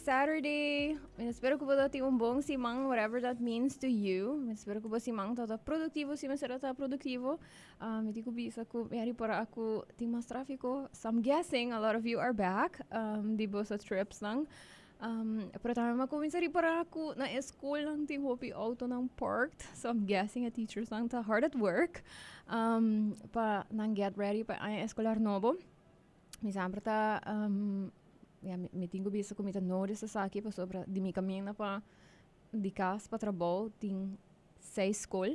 Saturday. Mi spera ku bo tin un bon siman, whatever that means to you. Mi spera ku bo siman ta produktivo, si mester ta produktivo. Mi tin ku bisa ku mi a ripará ku tin mas tráfiko. So I'm guessing a lot of you are back di boso trips nan. Pero tambe mi a kuminsá ripará ku na e skolnan tin hopi outonan parked. So I'm guessing e teachers nan ta hard at work pa nan get ready pa e aña eskolar nobo. Mi semper ta, ya, mi tin ku bisa ku mi ta notice esaki pasobra di mi kaminda pa di kas pa trabou tin seis skol.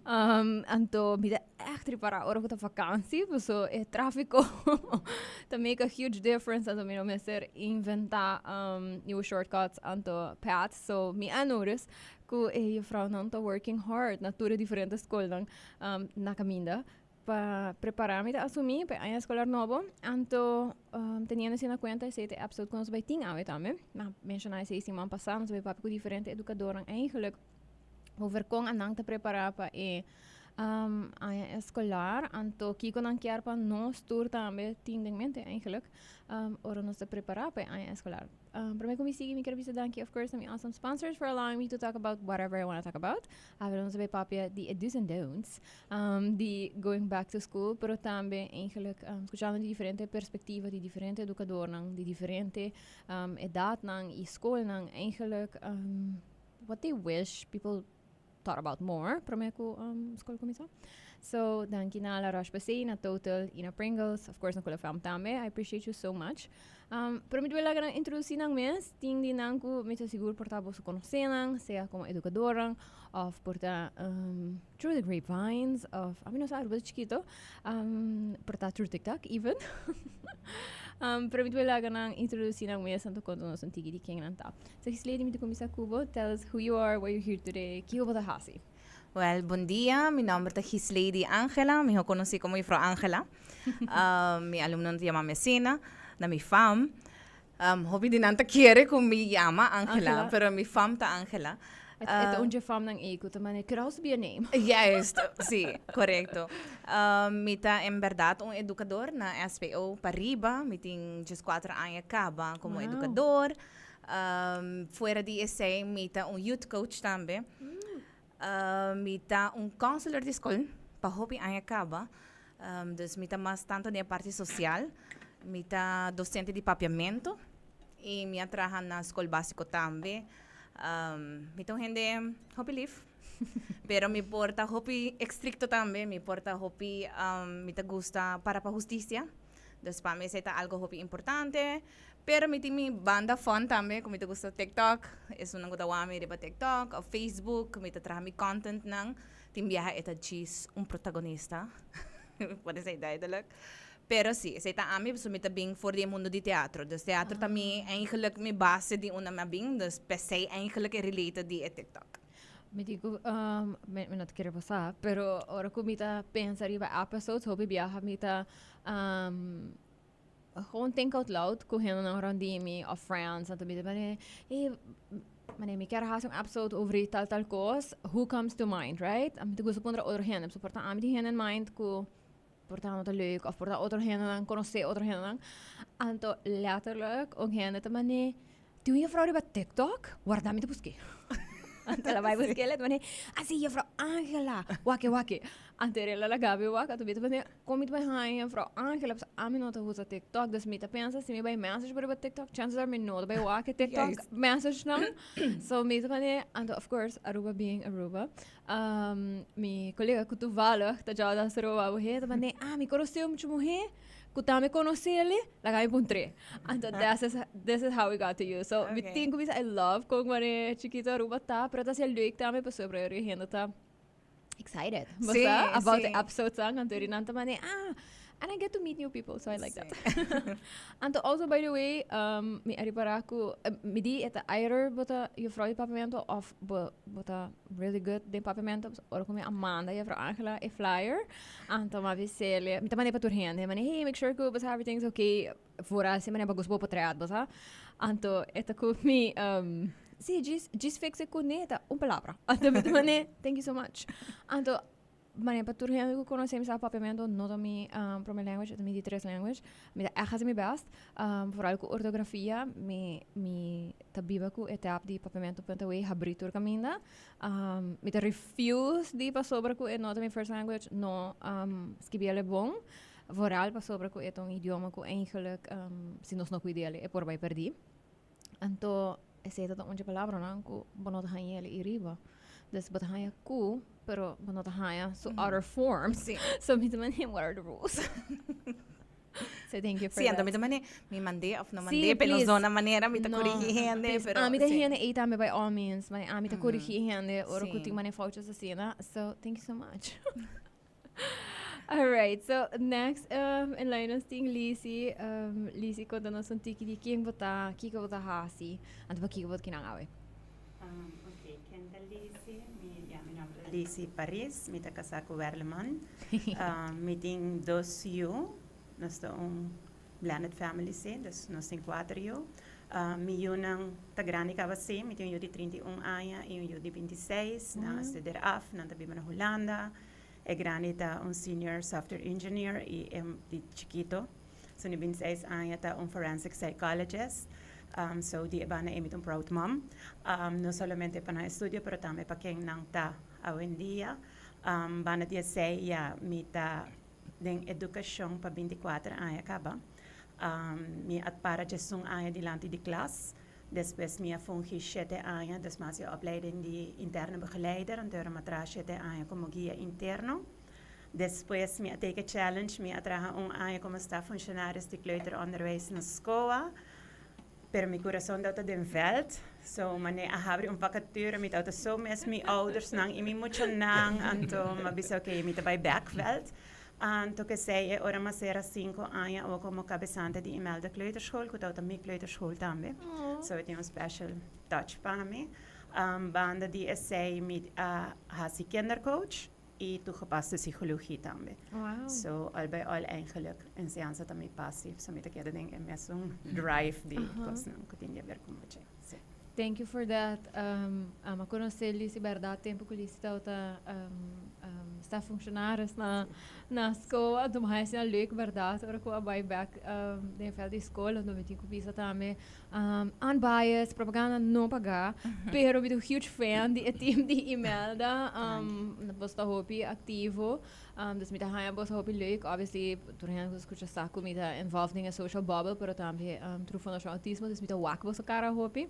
Anto mi ta ègt ripará ora ku ta vakansi paso e tráfiko ta make a huge difference anto mi no mester inventá nieuwe shortcuts anto paths. So mi a notice ku e jufrounan ta working hard na tur e diferente skolnan na kaminda pa prepará. Mi ta asumí pa e aña eskolar nobo. Anto teniendo esei na kuenta, esei ta e episode ku nos bai tin awe tambe. Mi a menshoná esei siman pasá, nos bai papia ku diferente edukadornan eigenlijk over kon anan ta prepará pa e aña eskolar. Anto kiko nan kier pa nos tur tambe tin den mente eigenlijk ora nos ta prepará pa e aña eskolar. Prome ku mi sigui, mi ker bisa danki of course na mi awesome sponsors for allowing me to talk about whatever I wanna talk about. Awe nos a bai papia di e do's and don'ts di going back to school, pero tambe eigenlijk skuchando di diferente perspektiva di diferente edukadornan, di diferente edatnan i skolnan eigenlijk what they wish people thought about more prome ku skol kuminsá. So danki na La Roche-Posay, na Total i na Pringles, of course na Kula Fam tambe. I appreciate you so much. Pero mi ta laga nan introdusí nan mes. Tin di nan ku mi ta sigur por ta boso konosé nan, sea komo edukadornan òf por ta through the grapevines òf ami no sa, Aruba ta chikito, por ta through TikTok even. Pero mi ta laga nan introdusí nan mes anto konta nos un tiki di ken nan ta. So Gislady, mi ta kuminsá ku bo. Tell us who you are, why you're here today, kiko bo ta hasi? Well, bon dia. Mi nòmber ta Gislady Angela, mihó konosí komo Jufrou Angela. Mi alumnonan ta yama mi asina, na mi fam. Hopi di nan ta kere ku mi yama Angela, pero mi fam ta Angela. E ta un dje famnan ei ku ta mane, could also be a name. Juist, si, korekto. Mi ta en bèrdat un edukador na SPO Pariba. Mi tin 14 aña kaba komo edukador. Fuera di esei mi ta un youth coach tambe. Mi ta un counselor di skol pa hopi aña kaba. Dus mi ta mas tanto den e parti sosial. Mi ta docente di papiamento i mi a traha na skol básiko tambe. Mi ta un hende hopi lif, pero mi por ta hopi estrikto tambe. Mi por ta hopi, mi ta gusta para pa hustisia. Dus pa mi esei ta algo hopi importante. Pero mi tin mi banda fun tambe ku mi ta gusta TikTok. Esunnan ku ta wak mi riba TikTok of Facebook. Mi ta traha mi contentnan. Tin biaha e ta djis un protagonista. Mi por esei duidelijk. Pero si, esei ta ami pasobra mi ta bin for di e mundo di teatro. Dus teatro ta mi eigenlijk mi base di unda mi a bin. Dus p'esei eigenlijk e related di e TikTok. Mi di ku mi no ta kere pasá, pero ora ku mi ta pensa riba episodes hopi biaha mi ta gewoon think out loud ku hendenan rond di mi of friends anto mi ta mane hey mane mi kier hasi un episode over di tal tal kos, who comes to mind, right? Mi ta gusta puntra otro hende pasobra por ta ami tin hende in mind ku por ta no ta leuk of por ta otro hendenan konosé otro hendenan anto letterlijk un hende ta mane tin un juffrouw riba TikTok warda mi ta busk'é anto el a bai busk'é el a mane ah si juffrouw Angela wak wak anto el a laga mi wak anto mi ta mane kon mi ta bai haña juffrouw Angela pasobra ami no ta usa TikTok dus mi ta pensa si mi bai message bo riba TikTok chances are mi no ta bai wak e TikTok message nan so mi ta mane anto of course Aruba being Aruba Mi kolega ku toevallig ta djòda a sroba muhé ta manda ah mi konosé un mucha muhé ku tambe konosé el'e laga mi puntr'é. Anto this is this is how we got to you. So mi tin ku bisa I love kon manera chikito Aruba ta pero ta hacié leuk tambe pasobra e hende ta excited bo sa about e episodes nan anto nan ta manda ah and I get to meet new people so I like that. Anto also by the way mi a ripará ku mi di e ta either bo ta juffrouw di papiamento of bo bo ta really good den papiamento ora ku mi a manda juffrouw Angela e flyer anto mi a bis'el mi ta mand'é pa tur hende mi manda hey make sure ku bo sa everything is okay vooral si manera bo gusta bo potret bo sa anto e ta ku mi si djis djis fix e kuné ta un palabra anto mi ta mand'é thank you so much anto. Manera pa tur hende ku konosé mi sa, papiamentu no ta mi promé language, e ta mi di tres language. Mi ta ègt hasi mi bèst, vooral ku ortografia. Mi ta biba ku e tab di papiamentu.aw habrí tur kaminda. Mi ta refuse di pasobra ku e no ta mi first language no skibi el e bon. Vooral pasobra ku e ta un idioma ku eigenlijk si nos no kuid'el e por bai pèrdí. Anto esei ta un dje palabranan ku bo no ta haña el ei riba. Dus bo ta haña ku, pero bo no ta haña su other forms. So mi ta manera, what are the rules? So thank you for Sí, anto that. mi ta manera, mi mand'é of no Sí, mand'é, pero please. no zona manera mi ta No, corrigi hende, please. pero Ami ta sí. hende ei tambe by all means. Ma ami ta corrigi hende ora ku tin manera foutjes asina. So thank you so much. All right, so next in line nos tin Lizzy. Lizzy, konta nos un tiki di ken bo ta, kiko bo ta hasi, anto pa kiko bo ta kinan awe. Ok, ken ta Lizzy? Mi, ya, mi nomber ta Lizzy Paris, mi ta kasá ku Werleman. Mi tin dos yu, nos ta un blended family sí, dus nos tin kuater yu. Mi yunan ta grandi kaba sí, mi tin un yu di 31 aña i un yu di 26, nan a studeer af, nan ta biba na Hulanda. E grandi ta un senior software engineer y e di chikito, su di 26 aña, ta un forensic psychologist. So di e banda ey mi ta un proud mom. No solamente pa nan estudio, pero tambe pa ken nan ta awendia. Banda di esey ya mi ta den educacion pa 24 aña caba. Mi a para 11 aña dilanti di klas. Despues mi a fungi 7 aña, dus mi a haci opleiding di interne begeleider, anto mi a traha 7 aña como guia interno. Despues mi a take a challenge, mi a traha un aña como staf functionaris di kleuteronderwijs na SKOA. Pero mi curason tabata den veld, so mane a habri un vacature, mi tabata so miss mi oudersnan y mi muchanan, anto mi a bisa ok, mi ta bay back veld. Anto esey e ora m'a cera 5 aña ook como cabesante di Imelda Kleuterschool, cu tabata mi kleuterschool tambe. So e tin un special touch pa mi. Banda di esey mi a hasi kindercoach y toegepaste psychologie tambe. So al bij al eigenlijk enseñansa ta mi passie. So mi ta keda den e mesun drive di cosnan cu tin di haber cu mucha. Sí. Thank you for that. M'a conoce Lizzy berdad tempo cu Lizzy tabata staf functionaris na school. Anto mi a leuk berdad ora cu a bai back den veld di school. Anto mi tin cu bisa tambe unbiased, propaganda no paga. Pero mi ta un huge fan di e team di Imelda. Boso ta hopi activo. Dus mi ta haña boso hopi leuk. Obviously, tur hende cu scucha sa cu mi ta involved in a social bubble, pero tambe through Fundacion Autismo, dus mi ta wak boso cara hopi.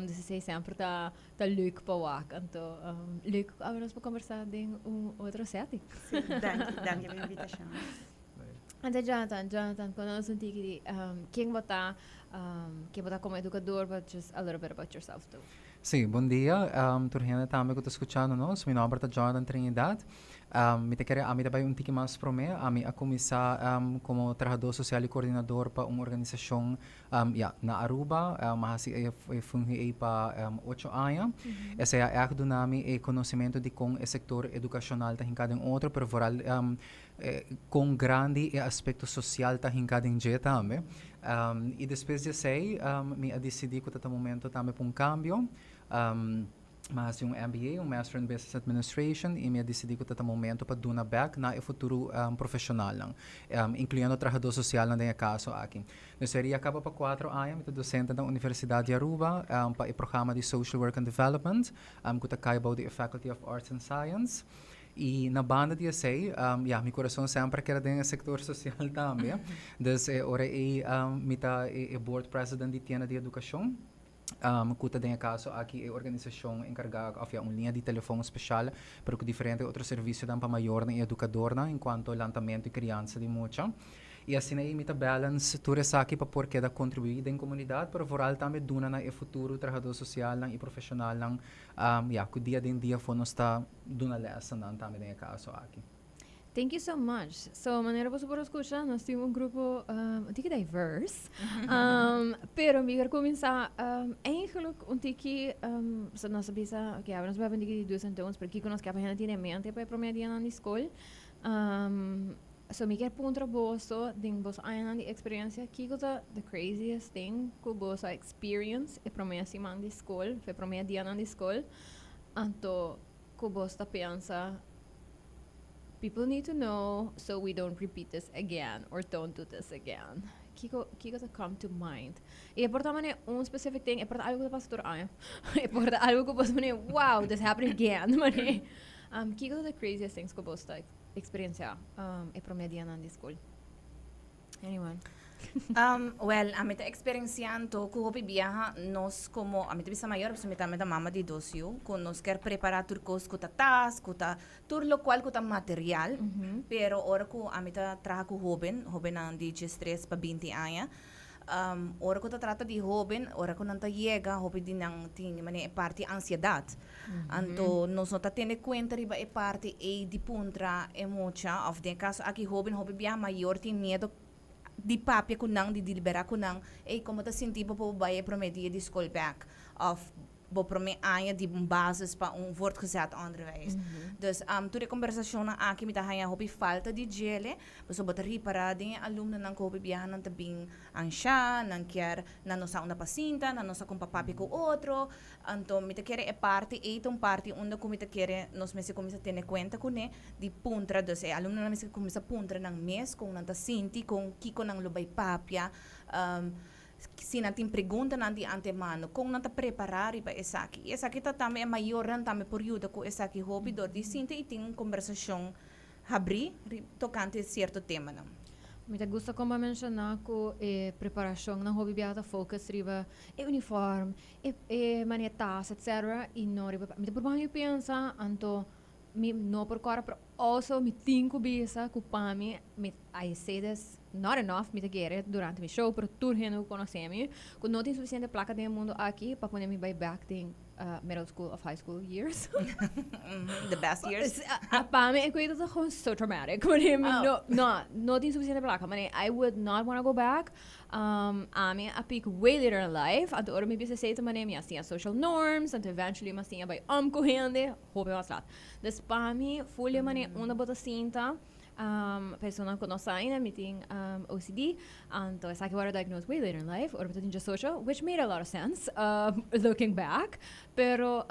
Dus esey semper ta leuk pa wak. Anto, leuk cu awe nos por conversa den un otro setting. Sí, danki, danki pa e invitacion. Anto Jonathan, Jonathan, conta nos un tiki di ken bo ta como educador, but just a little bit about yourself too. Sí, bon dia. Tur hende tambe cu ta scuchando nos. Mi nomber ta Jonathan Trinidad. Mi ta kere ami ta bay un tiki mas prome. Ami a cuminsa como trahador social y coordinador pa un organisacion ya, na Aruba. Mi a haci e fungi ey pa 8 aña. Esey a echt duna mi e conocimento di con e sector educacional ta hinca den otro, pero vooral con grandi e aspecto social ta hinca den dje tambe. Y despues di esey, mi a dicidi cu ta momento tambe pa un cambio. Mi a haci un MBA, un Master in Business Administration, y mi a dicidi cu ta momento pa duna back na e futuro profesionalnan, incluyendo trahador socialnan den e caso aki. Dus ya caba pa 4 aña, mi ta docente na Universidad di Aruba pa e programa di Social Work and Development, cu ta cay bou di Faculty of Arts and Science. Y na banda di esey, ja, mi curason semper a keda den e sector social tambe. Dus ora ey mi ta e board president di Tienda di Educacion, cu ta den e caso aki e organisacion encarga, of ja, un linea di telefon special, pero cu diferente otro servicionan pa mayornan y educadornan en cuanto lantamento y criansa di mucha. Y asina ey mi ta balance tur esaki pa por keda contribui den comunidad, pero vooral tambe duna na e futuro trahador socialnan y profesionalnan, ja, cu dia den dia for nos ta duna lesnan tambe den e caso aki. Thank you so much. So, manera boso por scucha, nos tin un grupo un tiki diverse. Pero mi kier cuminsa eigenlijk un tiki, so nos a bisa, ok, nos a un tiki di do's and don'ts, pero kico nos kier pa hende tin en mente pa e prome dianan di school. So mi kier puntra boso, den boso añanan di experiencia, kico ta the craziest thing cu boso a experience e prome siman di school, e prome dianan di school, anto cu boso ta pensa People need to know so we don't repeat this again or don't do this again. Kiko, kiko ta come to mind? E por ta mane un specific thing, e por ta algo ku ta pasa tur aña. E por ta algo ku bo mane, wow, this happened again. Mane, kiko ta the craziest things ku bo ta experiencia e prome dianan di school? Anyone? Well, ami ta experienciando ku hopi biaha nos como, ami ta bisa mayor, pasobra mi tambe ta mama di dos yu, ku nos kier prepara tur kos ku ta tas, ku ta tur locual ku ta material, pero ora ku ami ta traha ku hoben, hobennan di 13 pa 20 aña, ora ku ta trata di hoben, ora ku nan ta yega, hopi di nan tin manera e parti ansiedad. Anto nos no ta tene kuenta riba e parti ei di puntra e mucha, òf den e kaso aki hoben, hopi biaha mayor tin miedo di papia ku nan, di deliberá ku nan, ey komo ta sinti bo pa bo bai e promé dia di skol bèk, òf bo promé aña di un basis pa un voortgezet onderwijs. Dus tur e kombersashonnan aki mi ta haña hopi falta di djele, pasobra bo ta ripará den e alumnonan ku hopi biaha nan ta bin anshá, nan kier, nan no sa unda pa sinta, nan no sa kon pa papia ku otro. Anto mi ta kere e parti ei ta un parti unda ku mi ta kere nos mester kuminsá tene kuenta kuné di puntra, dus e alumnonan mester kuminsá puntra nan mes kon nan ta sinti, kon kiko nan lo bai papia, Si nan tin preguntanan di antemano, kon nan ta prepará riba esaki? I esaki ta tambe e mayornan tambe por yuda ku esaki hopi dor di sinta i tin un kombersashon habrí tokante sierto temanan. Mi ta gusta kon bo a menshoná ku e preparashonnan hopi biaha ta focus riba e uniform, e e manera tas, etcetera, i no riba mi ta purba mi pensa anto mi no por kòrda pero also mi tin ku bisa ku pa mi mi I say this not enough mi ta kere durante mi show pero tur hende ku konosé mi ku no tin sufisiente plaka den e mundu aki pa pone mi bai bek den middle school of high school years. The best years. Pa mi e koe ta gewoon so traumatic. Mane mi no no no tin sufisiente plaka mane I would not wanna go back. Ami a pick way later in life anto ora mi bisa esei ta mane mi a siña social norms anto eventually mi a siña bai om ku hende hopi mas lat. Dus pa mi full e mane unda bo ta sinta Personanan ku no sa ainda mi tin OCD, anto esaki wòrdu diagnosed way later in life, ora mi ta tin diesocho, which made a lot of sense looking back, pero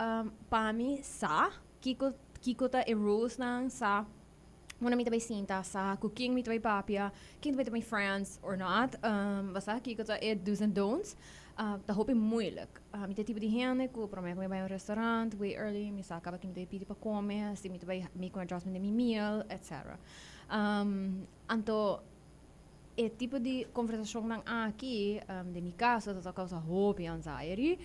pa mi sa kiko kiko ta e rules nan, sa unda mi ta bai sinta, sa ku ken mi ta bai papia, ken ta bai ta mi friends or not, bo sa kiko ta e do's and don'ts, ta hopi moeilijk. Mi ta e tipo di hende ku promé ku mi bai un restaurant way early mi sa kaba ki mi ta bai pidi pa kome, si mi ta bai make un adjustment den mi meal, etcetera. Anto e tipo di konversashonnan aki den mi kaso ta kousa hopi anxiety,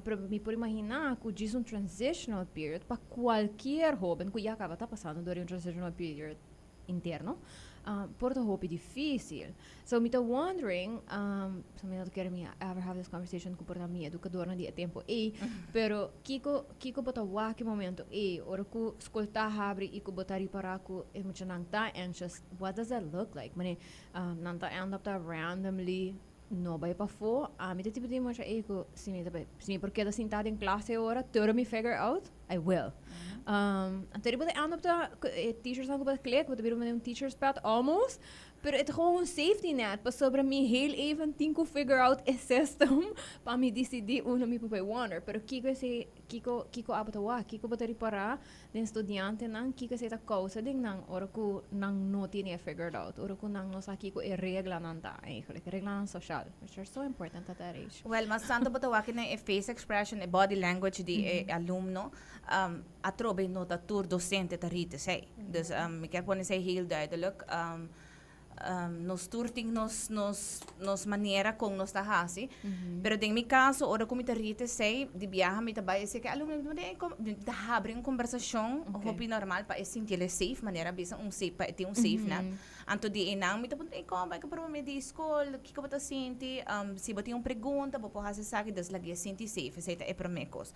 pero mi por imaginá ku djis un transitional period pa kualkier hoben ku ya kaba ta pasando dor di un transitional period interno por ta hopi dificil. So mi ta wondering, so mi no ta kere mi ever have this conversation cu por ta mi educadornan di e tempo ey, pero kico kico bo ta wak e momento ey ora cu school ta habri y cu bo ta ripara cu e muchanan ta anxious, what does that look like? Mane nan ta end up ta randomly no bai pafó, ami ta tipo di mucha ey cu si mi ta bai si mi por keda sinta den klas e ora te ora mi figure out, I will. Anto riba ta end up ta e teachers nan ku bo ta klik, bo ta bira manera un teacher's pet almost, pero e ta gewoon un safety net pasobra mi heel even tin ku figure out e system pa mi disidí unda mi por bai wonder. Pero kiko esei, kiko kiko abo ta wak, kiko bo ta ripará den studiantenan, kiko esei ta kousa den nan ora ku nan no tene e figured out, ora ku nan no sa kiko e reglanan ta eigenlijk, e reglanan soshal, which are so important at that age. Well, mas tanto bo ta wak na e face expression, e body language di e alumno, atrobe no ta tur docente ta rita esei. Dus mi kier pone esei heel duidelijk. Nos tur tin nos nos nos manera kon nos ta hasi, pero den mi kaso ora ku mi ta rita esei di biaha mi ta bai esei ku e alumno mi ta mi ta habri un kombersashon hopi normal pa e sinti el e safe manera a bisa un safe pa e tin un safe net. Anto di einan mi ta puntra kon bai ku prome di skol kiko bo ta sinti si bo tin un pregunta bo por hasi esaki dus laga e sinti safe esei ta e prome kos.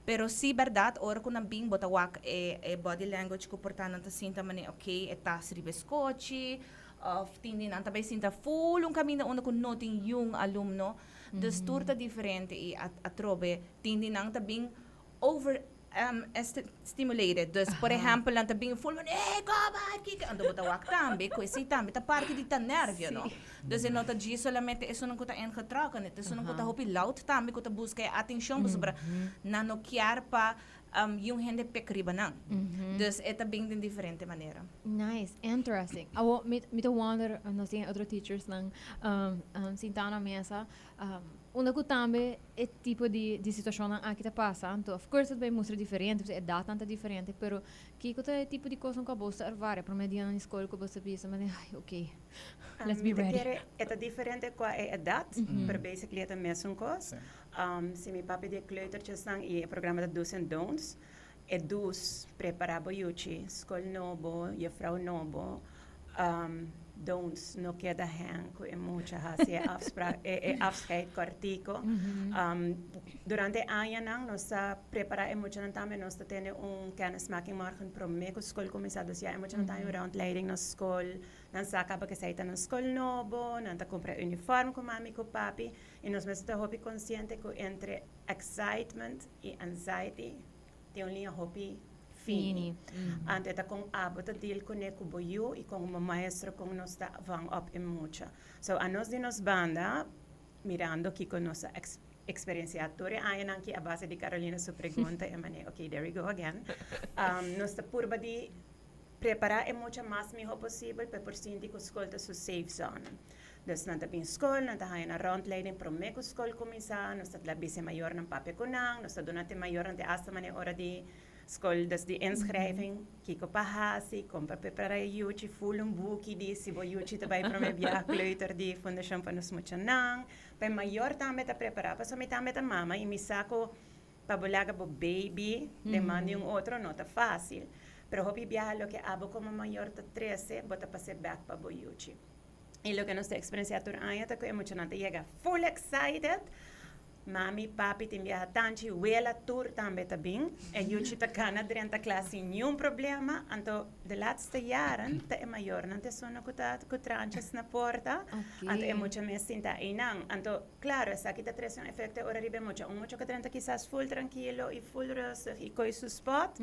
Pero si berdad ora ku nan bin bo ta wak e e body language ku por ta nan ta sinta manera ok e tas riba e skochi of tin di nan ta bai sinta ful un kaminda unda ku no tin yun alumno dus tur ta diferente i atrobe tin di nan ta bin over stimulated dus por ehempel nan ta bin ful manera ey koba kiko anto bo ta wak tambe ku esei tambe ta parti di ta nervio no Dus e no ta djis solamente esunnan ku ta ingetrokken, e ta esunnan ku ta hopi loud tambe ku ta buska e atenshon pasobra nan no kier pa. Yung hende pek riba nan. Dus e ta bin den diferente manera. Nice, interesting. Awo, mi ta wonder, nos tin otro teachers nan sintá na mesa, unda ku tambe e tipo di situashonnan aki ta pasa. Anto, of course, ta bai mustra diferente, pasobra edatnan ta diferente, pero kiko ta e tipo di kosnan ku abos ta ervara e promé dianan di skol ku bos ta bisa manera, ay, okay, let's be Mi ta ready? kere e ta diferente kua e edat, pero basically e ta mesun kos. Si mi papia di e kleutertjesnan i e programa ta do's and don'ts, e do's, prepará bo yuchi, skol nobo, juffrouw nobo, don'ts, no keda hang ku e mucha, hasi e afsprak, e afscheid kòrtiku. Durante e añanan nos ta prepará e muchanan tambe, nos ta tene un kennismaking morgen promé ku skol kuminsá, dus ya e muchanan ta haña un rondleiding na skol, nan sa kaba kesei ta nan skol nobo, nan ta kumpra uniform ku mami ku papi. I nos mester ta hopi konsiente ku entre excitement i anxiety tin un liña hopi fini. Anto e ta kon abo ta deal kuné ku bo yu i kon bo maestro kon nos ta vang op e mucha. So anos di nos banda, mirando kiko nos a eksperensiá tur e añanan aki a base di Carolina su pregunta e manera, okay, there we go again, nos ta purba di prepará e mucha mas mihó posibel pa e por sinti ku skol ta su safe zone. Dus nan ta bin skol, nan ta haña nan rondleiding promé ku skol kuminsá, nos ta bisa e mayornan papia ku nan, nos ta duna te mayornan te asta manera ora di skol, dus di inschrijving, kiko pa hasi, kon pa prepará e yuchi, ful un buki di si bo yuchi ta bai promé biaha kleuter di Fundashon pa Nos Muchanan, pa e mayor tambe ta prepará, pasobra mi tambe ta mama i mi sa ku pa bo laga bo baby den man di un otro no ta fásil, pero hopi biaha loke abo komo mayor ta trese, bo ta pas'é bèk pa bo yuchi. I loke nos ta eksperensiá tur aña ta ku e muchanan ta yega full excited. Mami, papi tin biaha tanchi, wela tur tambe ta bin. E yuchi ta kana drenta klas sin niun problema. Anto de laatste jaren ta e mayornan ta esun ku ta ku tranches na porta. Anto e mucha mes sinta einan. Anto klaro esaki ta trese un efekto ora riba e mucha. Un mucha ku drenta kisas full trankilo i full rustig i koi su spot,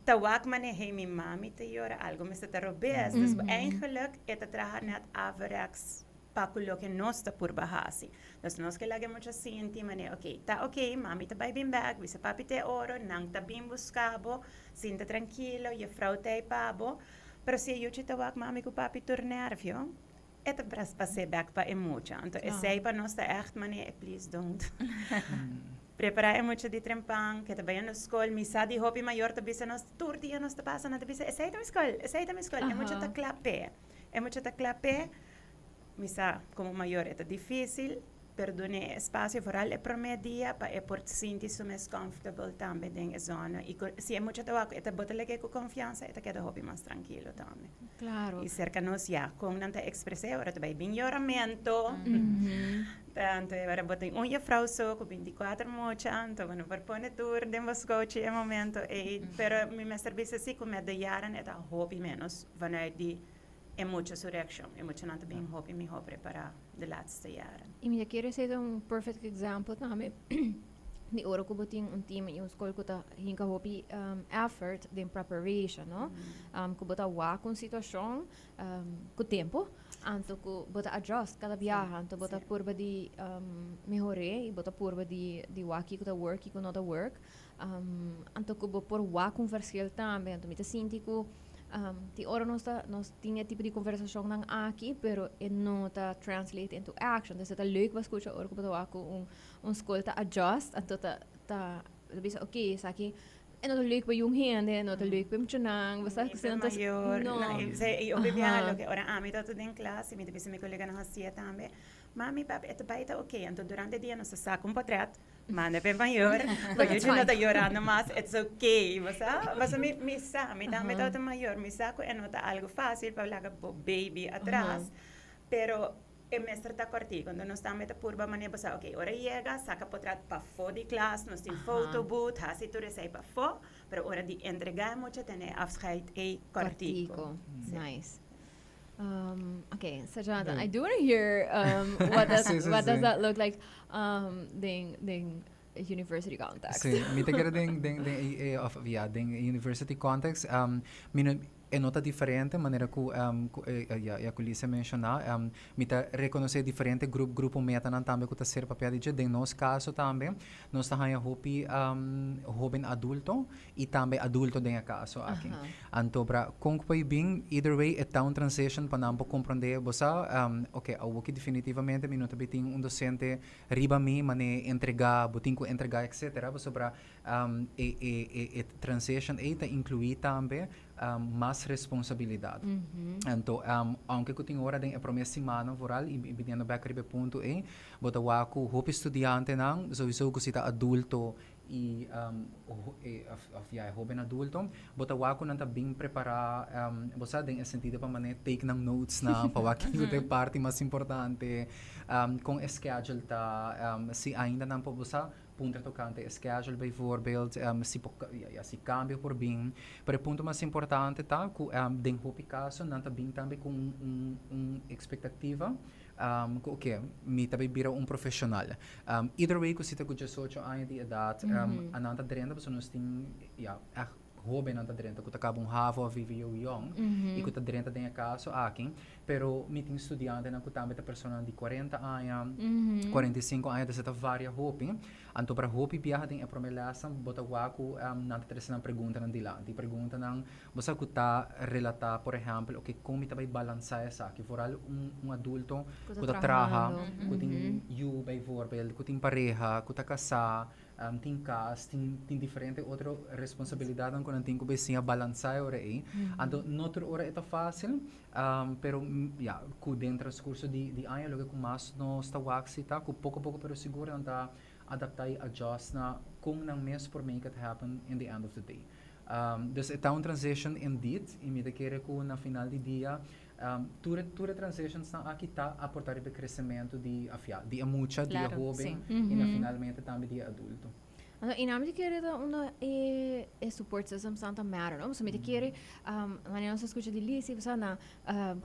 ta wak manera, hey mi mami ta yora, algo mester ta robes. Dus eigenlijk E ta traha net averechts pa ku loke nos ta purba hasi. Dus nos ke laga e mucha sinti manera, ok, ta ok, mami ta bai bin bek, bisa papi te oro, nan ta bin buska bo, sinta trankilo, jefrou ta ei pa bo. Pero si e yuchi ta wak mami ku papi tur nervio, e ta pas'é bek pa e mucha. Anto esei pa nos ta ègt manera, e please don't. Prepará e mucha di trempan, ke ta bai na skol. Mi sa di hopi mayor ta bisa nos, tur dia nos ta pasa, nan ta bisa, esei ta mi skol, esei ta mi skol. E mucha ta kla p'e. E mucha ta kla p'e. Mi sa, komo mayor e ta difísil, pero dun'e e espasio, foral e promé dia, pa e por sinti su mes comfortable tambe den e zona. I ku si e mucha ta wak ku e ta bo ta lag'é ku konfiansa, e ta keda hopi mas trankilo tambe. Claro. I serka nos ya, kon nan ta ekspres'é ora ta bai bin yoramento. Tanto e ora bo tin un jefrouw so cu 24 mucha, anto bo no por pone tur den bo scochi e momento ey. Pero mi mester bisa si cu met de jaren e ta hopi menos vanuit di e mucha su reaccion. E muchanan ta bin hopi miho prepara de laatste jaren. Y mi ta kere esey ta un perfect example tambe di ora cu bo tin un team y un school cu ta hinca hopi effort den preparation, no? Cu bo ta wak un situacion cu tempo, anto cu bo ta adjust cada biaha, anto bo ta purba di mehor'é y bo ta purba di di wak kico ta work, kico no ta work, anto cu bo por wak un verschil tambe, anto mi ta sinti cu tin ora nos ta nos tin e tipo di conversacionnan aki, pero e no ta translate into action, entonces ta leuk pa scucha ora cu bo ta wak cu un un school ta adjust, anto ta ta bisa ok esaki E no ta leuk pa yung hende, e no ta leuk pa e muchanan, bo sa Ni pa mayor. No. I hopi biaha loke ora ami ta den klas i mi ta bisa mi koleganan hasié tambe, Mami, papi, e ta bai ta oke. Anto durante e dia nos ta saka un potret, manda pa e mayor, pa yuchi no ta yorando mas, it's oke, bo sa? Pasobra mi mi sa, mi tambe tabata mayor, mi sa ku e no ta algu fásil pa laga bo baby atras, pero E mester ta kòrtí. Kuando nos tambe ta purba manera bo sa, oke, ora yega, saka potrat pafó di klas, nos tin foto booth, hasi tur esei pafó, pero ora di entregá e mucha tene e afscheid ei kòrtiku. Kòrtiku. Nice. Oke, so Jonathan, I do wanna hear what does, what does that look like den, den university context. Sí, mi ta kere den, den, den, of ja, den university context, mi no. E no ta diferente manera ku ku ya ya ku Lisa a menshoná. Mi ta rekonosé diferente grup grupo metanan tambe ku ta ser papia di dje. Den nos kaso tambe nos ta haña hopi hoben adulto i tambe adulto den e kaso aki. Anto bra kon ku por bin either way e ta un transition pa nan por komprondé bo sa oke awoki definitivamente mi no ta bin tin un dosente riba mi manera entregá bo tin ku entregá etcetera pasobra E e e e transition ei ta inclui tambe mas responsabilidad. Anto aunke cu tin ora den e prome simannan vooral y biniendo bek riba e punto ei, bo ta wak cu hopi studiantenan, sowieso cu si ta adulto y of ya e hoben adulto, bo ta wak cu nan ta bin prepara, bo sa den e sentido pa mane take nan notesnan pa wak kico ta e parti mas importante, con e schedule ta, si ainda nan por, bo sa, Puntra tocante e schedule bijvoorbeeld, si por ya si cambio por bin. Pero e punto mas importante ta cu den hopi caso nan ta bin tambe cu un un un expectativa cu oke mi ta bay bira un profesional. Either way cu si ta cu diesocho aña di edad a nan ta drenta pasobra nos tin ya echt hobennan ta drenta cu ta caba un havo of vwo yong y cu ta drenta den e caso aki. Pero mi tin studiantenan ku tambe ta personanan di kuarenta aña, 45 aña, dus e ta varia hopi. Anto para hopi biaha den e prome lèsnan bo ta wak ku nan ta trese nan preguntanan dilanti. Preguntanan bo sa ku ta relatá, por ehèmpel, oke kon mi ta bai balansá esaki? Vooral un un adulto ku ta traha, ku tin yu bijvoorbeeld, ku tin pareha, ku ta kasá, Tin kas, tin tin diferente otro responsabilidatnan ku nan tin ku bai siña balansá e ora ei. Anto no tur ora e ta fásil, pero ya, ku den transkurso di di aña loke ku mas nos ta wak si ta ku poko poko pero sigur nan ta adaptá i adjust na kon nan mes por make it happen in the end of the day. Dus e ta un transition indeed i mi ta kere ku na final di dia Tur e tur e transitionsnan aki ta aporta riba e crecemento di of ya, di e mucha, di e hoben y na finalmente tambe di e adulto. Anto y nan mi ta kere ta unda e e support systems nan ta matter no, pasobra mi ta kere wanneer nos ta scucha di Lizzy bo sa na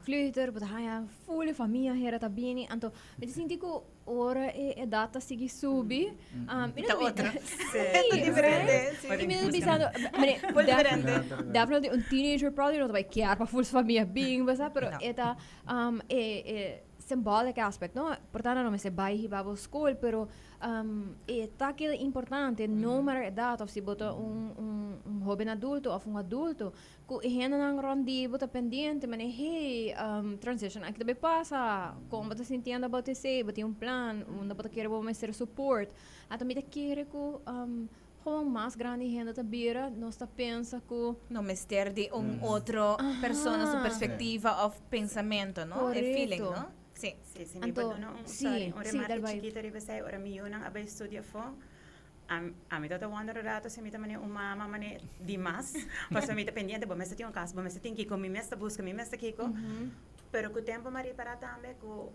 kleuter bo ta haya full e famia hera ta bini anto mi ta sinti cu Ora e edad ta sigui subi, mi no Ta ta otro. Sí, Ta diferente, sí. I mi ta bisando, mire, Full diferente. Definitely un teenager probably no ta bai kier pa full su famia bin, bo sa, pero No. e ta e e symbolic aspect, no? Por tanto no mester bai hiba bo school, pero e ta keda importante, no matter edad, of si bo ta un un un hoben adulto of un adulto, Ku e hendenan rònt di bo ta pendiente, manera, hey, transition aki ta bay pasa, kon bo ta sintiendo about esei, bo tin un plan, unda bo ta kere bo mester support. Anto mi ta kere ku gewoon mas grandi hende ta bira, nos ta pensa ku. No mester di un otro persona su perspectiva of pensamento, no? E feeling, no? Sí. Sí, si mi por duna un, sorry, un remarke chikito riba esei, ora mi yunan a bay studia afó, Ami ta ta wonder un rato si mi ta mane un mama mane di mas, pasobra mi ta pendiente, bo mester tin un cas, bo mester tin kiko, mi mes ta busca, mi mes ta kiko. Pero cu tempo mi a ripara tambe cu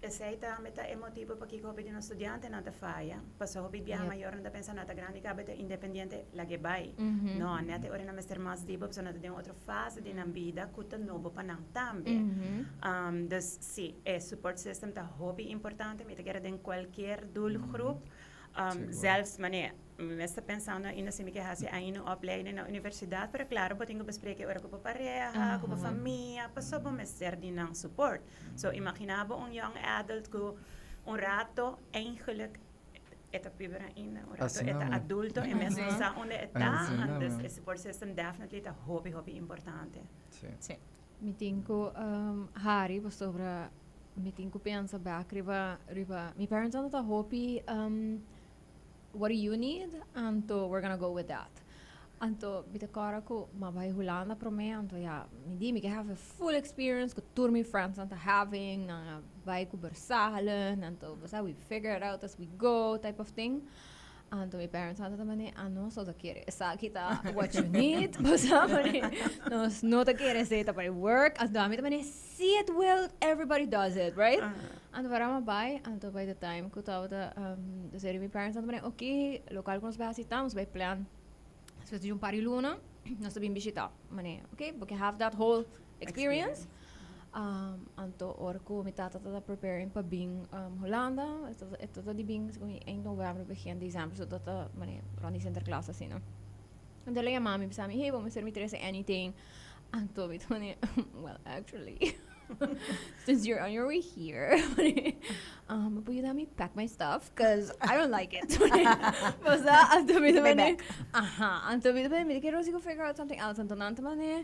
esey tambe ta e motibo pakico hopi di nos studiantenan ta faya, pasobra hopi biaha mayornan ta pensa nan ta grandi caba ta independiente, lag'e bay. No, net e ora nan mester mas di bo pasobra nan ta den otro fase di nan bida cu ta nobo pa nan tambe. Dus si, e support system ta hopi importante, mi ta kere den cualkier doelgroep. Zelfs mane mi mes ta pensando ainda si mi ke hasi ainda un opleiding na universidad, pero claro bo tin ku bespreken e ora ku bo pareha, ku bo famia, paso bo mester di nan support. So imagina bo un young adult ku un rato eigenlijk e ta puber ainda, un rato e ta adulto, e mes no sa unda e ta, dus e support system definitely ta hopi hopi importante. Sí. Mi tin ku hari pasobra mi tin ku pensa bek riba riba mi parents nan ta hopi what do you need anto we're gonna go with that anto mi ta kòrda ku mi a bai Hulanda promé anto ya mi di mi ke have a full experience ku tur mi friends nan ta having nan a bai ku bersalen anto bo sa we figure it out as we go type of thing. Anto mi parents a ta mane, ah nos no ta kere esaki ta what you need, bo sa mane, nos no ta kere esei ta pa e work, anto ami ta mane, si it will, everybody does it, right? Anto para mi a bai, anto by the time ku tabata despues di mi parents a ta mane, ok, lokal ku nos bai hasi ta, nos bai plan, despues di un par di luna, nos ta bin bishita, mane, ok, bo ke have that whole experience. Anto ora ku mi tata tabata preparing pa bin Hulanda, e tabata di bin segun eind november, begin december, so tabata mane rond di Sinterklaas asina. Anto el a yama mi, bisa mi, hey, bo mester mi trese anything? Anto mi ta mane, well actually, since you're on your way here, um, bo yuda mi pack my stuff, cause I don't like it. Basta, anto mi ta mane, aha, anto mi ta mane, mi ta kere nos figure out something else. Anto nan ta mane,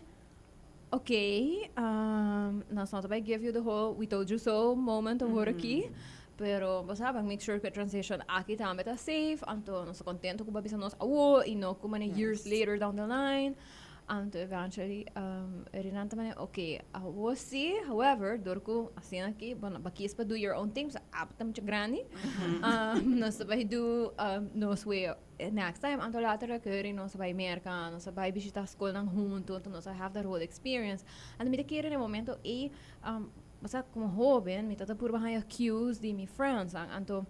okay, um, nos no ta bay give you the whole we told you so moment awor aki, pero bo sa, make sure ku e transition aki tambe ta safe, anto nos ta contento ku bo a bisa nos awo y no ku mane years later down the line. Anto eventually um, Renan ta mane, okay, awo si, however, door ku asina aki, bo no, bo kies pa do your own thing, so ap ta mucho grandi. Um, nos ta bay do um, nos way next time. Anto later a nos a bay Merca, nos a bay bishita skolnan hunto, anto nos a have that whole experience. Anto mi ta kere den momento ei, um, osea, como hoben, mi ta purba haña cues di mi friends, anto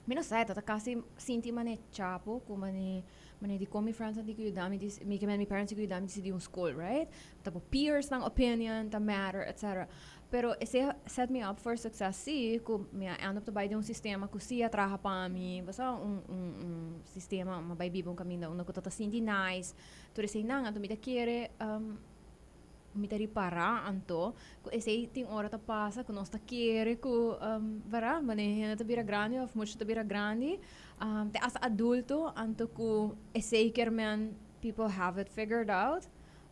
mi no sa, e ta casi sinti mane chapo, ku mane Manera di kon mi friends nan tin ku yuda mi dis mi ke men mi parents tin ku yuda mi disidi un skol, right? Ta bo peers nan opinion ta matter etc. Pero esei a set me up for success si ku mi a end up ta bai den un sistema ku si a traha pa mi, bo sa un un un sistema mi a bai biba un kaminda unda ku ta ta sinti nice tur eseinan anto mi ta kere Mi ta ripará anto ku esei tin ora ta pasa ku nos ta kere ku bèrdat manera hende ta bira grandi òf mucha ta bira grandi te asta adulto anto ku esei kier men people have it figured out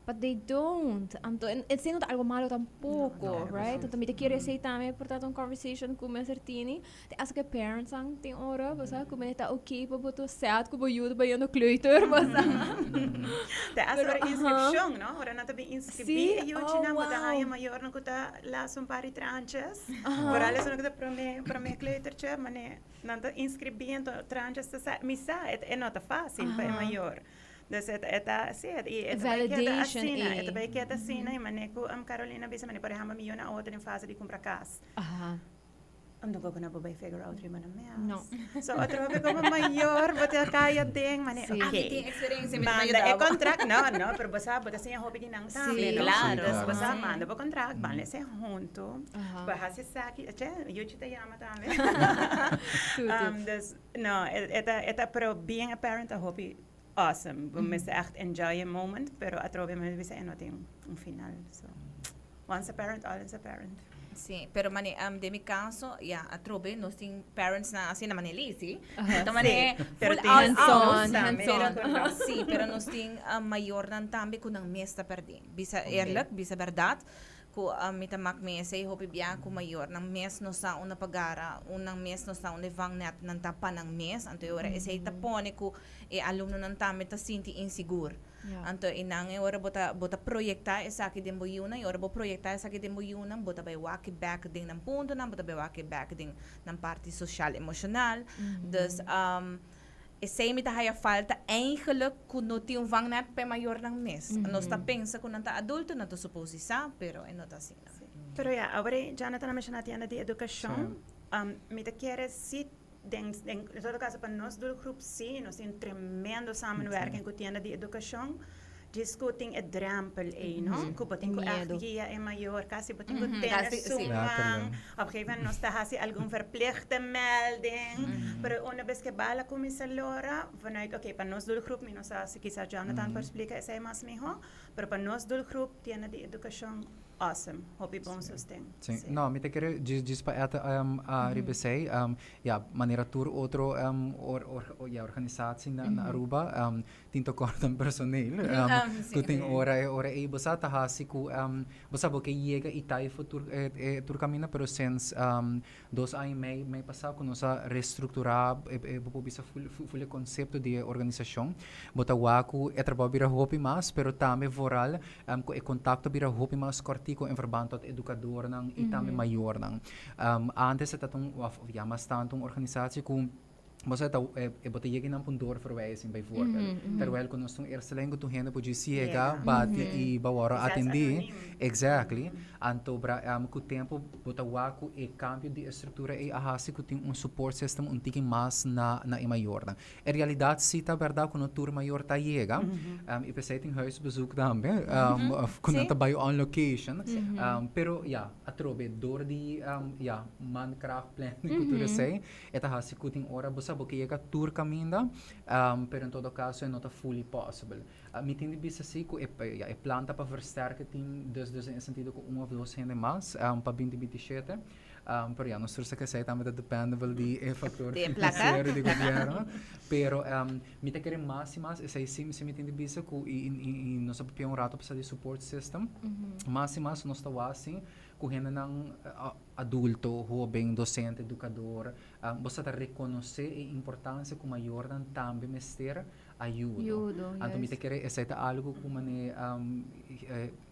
but they don't anto esei no ta algo malo tampoko right anto mi ta kere esei tambe por ta un conversation ku mester tini te asta ku e parents nan tin ora bo sa ku mester ta okay pa bo ta sad ku bo yu ta bayendo kleuter bo sa. Te hasta ora inscripcion, no? Ora nan ta bin inscribí e yuchinan, bo ta haña mayornan ku ta las un par di tranches. Vooral esun ku ta promé, promé kleutertje, mane nan ta inscribí anto tranches ta sa, mi sa e no ta fácil pa e mayor. Dus e e ta, sí, i e ta bai keda asina, e ta bai keda asina i mane ku Carolina bisa, mane por ehempel mi yu nan awo ta den fase di kumpra kas. Unda bo na bo bai figure out riba nan mes. No. So otro hopi como mayor bo ta caya den mane Sí. ok. Ah, mi tin experiencia, mi ta Manda ayuda e bo. contract. No, no, pero bo sa bo ta siña hopi di nan tambe, Sí, no? Claro. Dus bo sa Sí. manda bo contract, ban lesa hunto. Aha. Bo hasi esaki, che, Yuchi ta yama tambe. Tutu. Dus no, e e ta e ta pero being a parent ta hopi awesome. Bo mester echt enjoy e moment, pero atrobe mi bisa e no tin un final. So, once a parent, always a parent. Sí, pero mane, um, den mi caso, ya, atrobe, nos tin parents nan asina, mane Lizzy, ta mane Sí, pero full tin out hands-on, out, hands-on. Pero, sí, pero nos tin um, mayornan tambe cu nan mes ta perdí. Bisa eerlijk, bisa berdad, cu um, mi ta mak mi esey hopi bia cu mayornan mes no sa unda pa gara, un nan mes no sa unda e vangnet nan ta pa nan mes, anto e ora esey ta pone cu e alumnonan tambe ta sinti insigur. Anto e nan e ora bo ta bo ta proyecta esaki den bo yiunan y ora bo proyecta esaki den bo yiunan bo ta bay wak bek den nan puntonan, bo ta bay wak bek den nan parti social emocional. Dus esey mi ta haya falta eigenlijk cu no tin un vangnet pa e mayornan mes. Nos ta pensa cu nan ta adulto, nan ta supos di sa, pero e no ta asina. Pero ya, awor Jonathan a menciona tienda di educacion, mi ta kere si Den den todo caso pa nos doelgroep sí, nos tin tremendo samenwerking cu tienda di educacion. Djis cu tin e drempel ey, no? Cu bo tin cu echt guia e mayor, casi bo tin cu tene su man. Op gegeven moment nos ta haci algun verplichte melding, pero una bes cu e bal a cuminsa lora, vanuit, oké, pa nos doelgroep, mi no sa si kisas Jonathan por splica esey mas miho, pero pa nos doelgroep tienda di educacion Awesome, hopi bon sosten. Sí. No, mi ta kere djis djis pa eta um, a riba esei. Um, ja, manera tur otro um, or, or, ja, organisatie na, na Aruba um, tin tekort aan personeel. Um, Um, sí. ku tin ora e ora ei bo sa ta hasi ku um, bo sa bo ke yega i tai for tur e, e tur kaminda, pero sinds um, dos aña i mei mei pasá ku nos a restrukturá e, e bo por bisa ful ful e konsepto di e organisashon. Bo ta wak ku e trabou bira hopi mas, pero tambe vooral Ku e kontakto bira hopi mas kòrtiku en verband tot edukadornan i tambe mayornan. Antes e ta un, òf ya mas tantu un organisashon ku bo sa ta e bo ta yega nan pa un doorverwijzing bijvoorbeeld. Terwijl ku nos ta un eerste lijn ku tur hende por djis yega, bati i bo wòrdu atendí. Exactly. Anto bra ku tempu bo ta wak ku e kambio di e struktura ei a hasi ku tin un support system un tiki mas na na e mayornan. E realidad si ta berdad cu no tur mayor ta yega y p'esey tin huisbezoek tambe of cu nan ta bay on location pero ya atrobe door di ya mankracht planning cu tur esey e ta haci cu tin ora bo sa. bo ke yega tur kaminda, pero en todo kaso e no ta fully possible. Mi tin di bisa si ku e, ya, e plan ta pa versterk e team, dus den e sentido ku un of dos hende mas pa 2027. Pero ya, nos tur sa ku esei tambe ta dependable di e factor Di e plaka. financiero di gobierno. Pero mi ta kere mas i mas, esei si mi tin di bisa ku i nos a papia un rato pasá di support system. Mas i mas nos ta wak si ku hendenan adulto, hoben, docente, educador, bo sa ta reconoce e importancia ku mayornan tambe mester ayudo. Ayudo, Anto mi ta juist. kere esei ta algo ku mane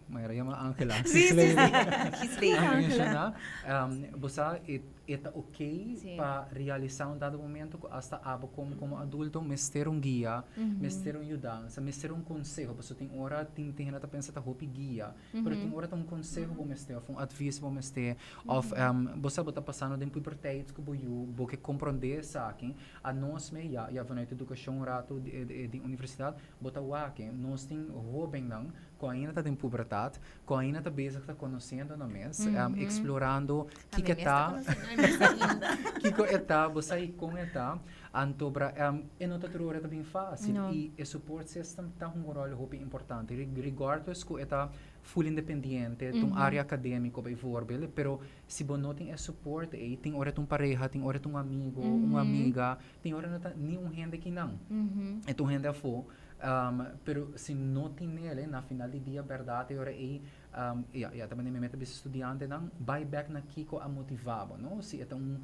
manera yama Angela. Sí, sí, sí. Gisley. A menciona, bo sa e ta ok Sí. pa realisa un dado momento ku hasta abo como adulto mester un guia, mester un yudansa, mester un conseho, pasobra tin ora tin hende ta pensa ta hopi guia, pero tin ora ta un conseho bo mester of un advies bo mester of bo sa bo ta pasando den puberteit ku bo yu, bo ke comprende esaki, anos me ya ya vanuit educacion un rato di universidad bo ta wak nos tin hobennan ku ainda ta den pubertad, ku ainda ta bezig ta conociendo nan mes, explorando kiko e ta, kiko e ta, bo sa i kon e ta, anto bra e no ta tur ora ta bin facil i e support system ta hunga un rol hopi importante, regardless ku e ta full independiente, ta un area academico bijvoorbeeld, pero si bo no tin e support ei, tin ora ta un pareha, tin ora ta un amigo, un amiga, tin ora no ta ni un hende kinan, e ta un hende afo, pero si no tin ele, na final di dia berdad e ora ei, ya, ya ta manera mi meta bisa studiantenan, bai bek na kiko a motiva bo, no? Si e ta un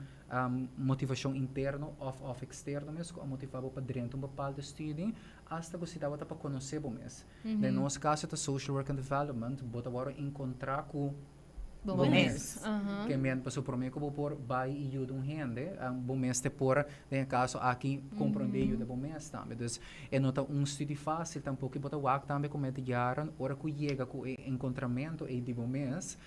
motivacion interno of externo mes ku a motiva bo pa drenta un bepaalde studie, hasta ku si tabata pa conoce bo mes. Den nos caso ta social work and development, bo ta wòrdu encontra ku Bo bo mes. mes. Ke men pasobra promé ku bo por bai i yuda un hende, bo mes te por, den e kaso aki, komprondé i yuda bo mes tambe. Dus e no ta un studi fásil tampoko i bo ta wak tambe ku mete jaren ora ku yega ku e enkontramentu ei di bo mes,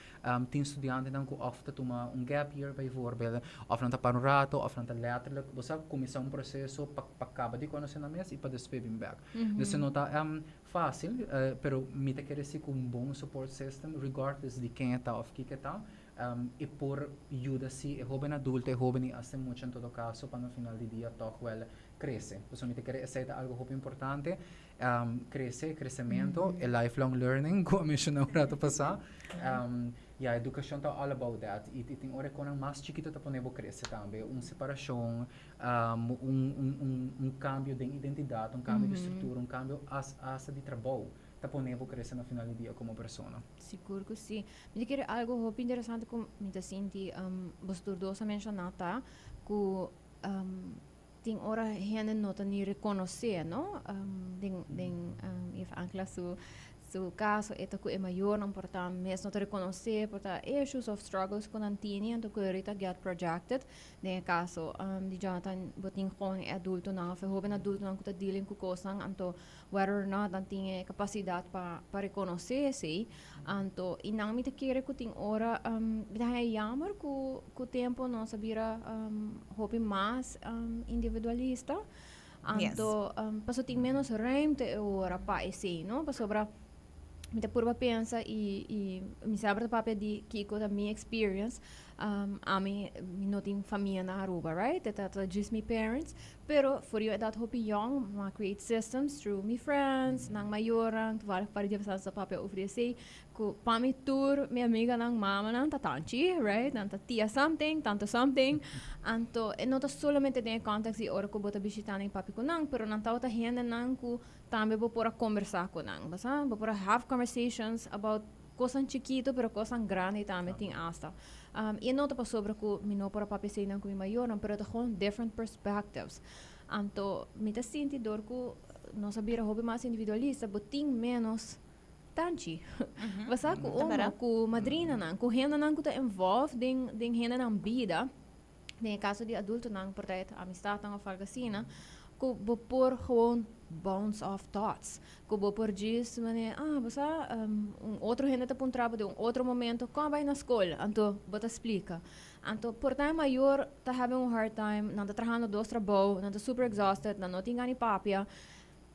tin studiantenan ku òf ta tuma un gap year bijvoorbeeld, òf nan ta para un rato, òf nan ta lèterlik, bo sa, kuminsá un proseso pa kaba di konosé nan mes i pa despues bin bèk. Dus e no ta Fácil, pero mi ta kere si ku un bon support system, regardless di ken e ta òf kiko e ta, e por yuda si e hóben adulto, e hóben i asta e mucha en todo kaso pa na final di dia tòg wèl krese. Pasobra mi ta kere esei ta algu hopi importante, krese, kresementu, e lifelong learning ku a menshoná un rato pasá. Ya, edukashon ta all about that i tin ora e konan mas chikitu ta pone bo krese tambe, un separashon, un cambio den identidad, un cambio di structura, un cambio hasta di trabou ta pone bo crece na final di dia como persona. Sigur cu si. Mi ta kere algo hopi interesante cu mi ta sinti boso tur dos a menciona ta cu tin ora hende no ta ni reconoce, no? Den juf Angela su Su caso e ta cu e mayornan por ta mes no ta reconoce por ta issues of struggles cu nan tini anto cu ahorita get projected. Den e caso di Jonathan bo tin gewoon e adultonan of e hoben adultonan cu ta dealing cu cosnan anto whether or not nan tin e capacidad pa reconoce esey anto y nan mi ta kere cu tin ora mi ta haya jammer cu tempo nos a bira hopi mas individualista. Anto, pasobra tin menos ruimte e ora pa esei, no? Pasobra mi ta purba pensa i mi semper ta papia di kiko ta mi experience. Ami mi no tin famia na Aruba, right? E ta just mi parents. Pero for yu edat hopi yong, mi a create systems through mi friends, nan mayornan, toevallig un par di dia pasado nos ta papia over di esei. Ku pa mi tur mi amiganan mamanan ta tanchi, right? Nan ta tia something, tante something. Anto e no ta solamente den e context di ora ku bo ta bishita nan i papia ku nan, pero nan tabata hendenan ku tambe bo por a kombersá ku nan, bo sa? Bo por a have conversations about kosnan chikitu pero kosnan grandi tambe tin asta. I e no ta pasobra ku mi no por a papia eseinan ku mi mayornan, pero ta gewoon different perspectives. Anto mi ta sinti dor ku nos a bira hopi mas individualista, bo tin ménos tanchi. Bo sa ku omo, ku madrinanan, ku hendenan ku ta involved den hendenan bida, den e kaso di adultonan por ta e amistatnan òf algu asina, ku bo por gewoon bounce off thoughts, ku bo por djis manera, ah bo sa un otro hende ta puntra bo den un otro momento kon a bai na skol, anto bo ta splika. Anto por ta e mayor ta having un hard time, nan ta trahando dos trabou, nan ta super exhausted, nan no tin gana di papia.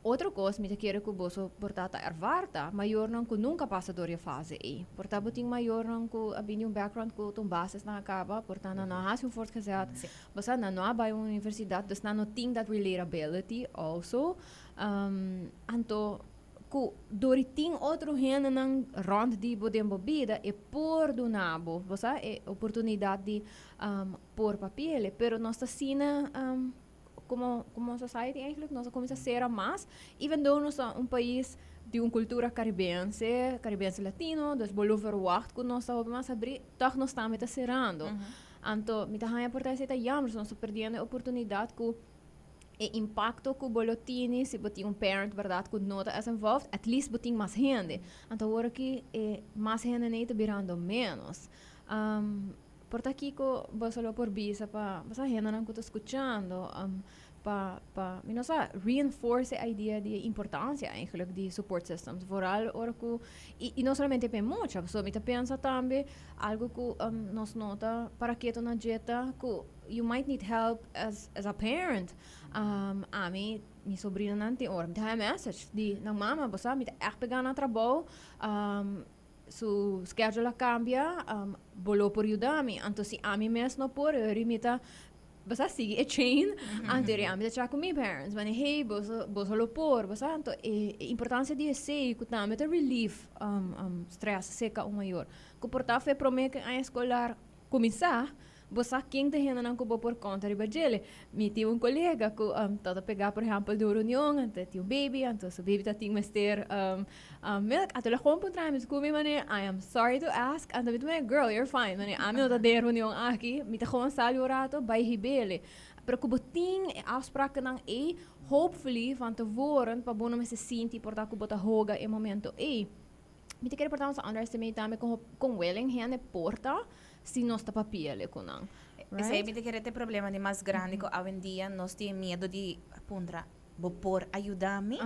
Otro cos, mi ta kere cu boso por ta ta ervaar ta, mayornan cu nunca a pasa door e fase ey. Por ta bo tin mayornan cu a bini un background cu ta un basis nan a caba, por ta nan no a haci un voortgezet, bo sa, nan no a bay un universidad, dus nan no tin that relatability also. Anto, cu door di tin otro hendenan rond di bo den bo bida, e por duna bo, bo sa, e oportunidad di por papiele. Pero nos ta asina como society eigenlijk, nos a cuminsa cera mas, even though nos ta un pais di un cultura caribense, caribense latino, dus bo lo verwacht cu nos ta hopi mas abri, toch nos tambe ta cerando. Anto, mi ta haña por ta esey ta jammer, so nos ta perdiendo e oportunidad cu e impacto cu bo lo tini si bo tin un parent, berdad, cu no ta as involved, at least bo tin mas hende. Anto awor aki e mas hende nei ta birando menos. Por ta kiko boso lo por bisa pa boso hendenan ku ta skuchando pa mi no sa reinforce e idea di e importancia eigenlijk di support systems, vooral ora ku i no solamente pa e mucha, pasobra mi ta pensa tambe algo ku nos no ta para keto na dje ta ku you might need help as a parent. Ami mi sobrinonan tin ora mi ta haña message di nan mama, bo sa mi ta ègt pegá na trabou, su schedule a cambia, bo lo por yuda mi. Anto si ami mes no por, eri mi ta, bo sa, sigui e chain, anto eri ami ta chat cu mi parents, mane, "Hey, boso lo por, bo sa?" Anto e importancia di esey cu tambe ta relieve stress cerca un mayor. Cu por ta fe prome cu e aña escolar cuminsa, bo sa ken ta hendenan ku bo por konta riba djele. Mi tin un kolega ku ta ta pegá por ehèmpel den un reunion, anto e tin un baby, anto su baby ta tin mester milk, anto el a gewoon puntra mi, mi manera, "I am sorry to ask," anto mi ta manera, "Girl, you're fine," manera, "Ami no ta den e reunion aki, mi ta gewoon sali un rato bai hib'ele." Pero ku bo tin e afsprakennan ei, hopefully van tevoren pa bo no mester sinti por ta ku bo ta hoga e momento ei. Mi ta kere por ta nos a underestimate tambe kon willing hende por ta si nos ta papiele ku nan. Esei mi ta kere ta e problema di mas grandi ku awendia nos tin e miedu di puntra, "Bo por a yuda mi?"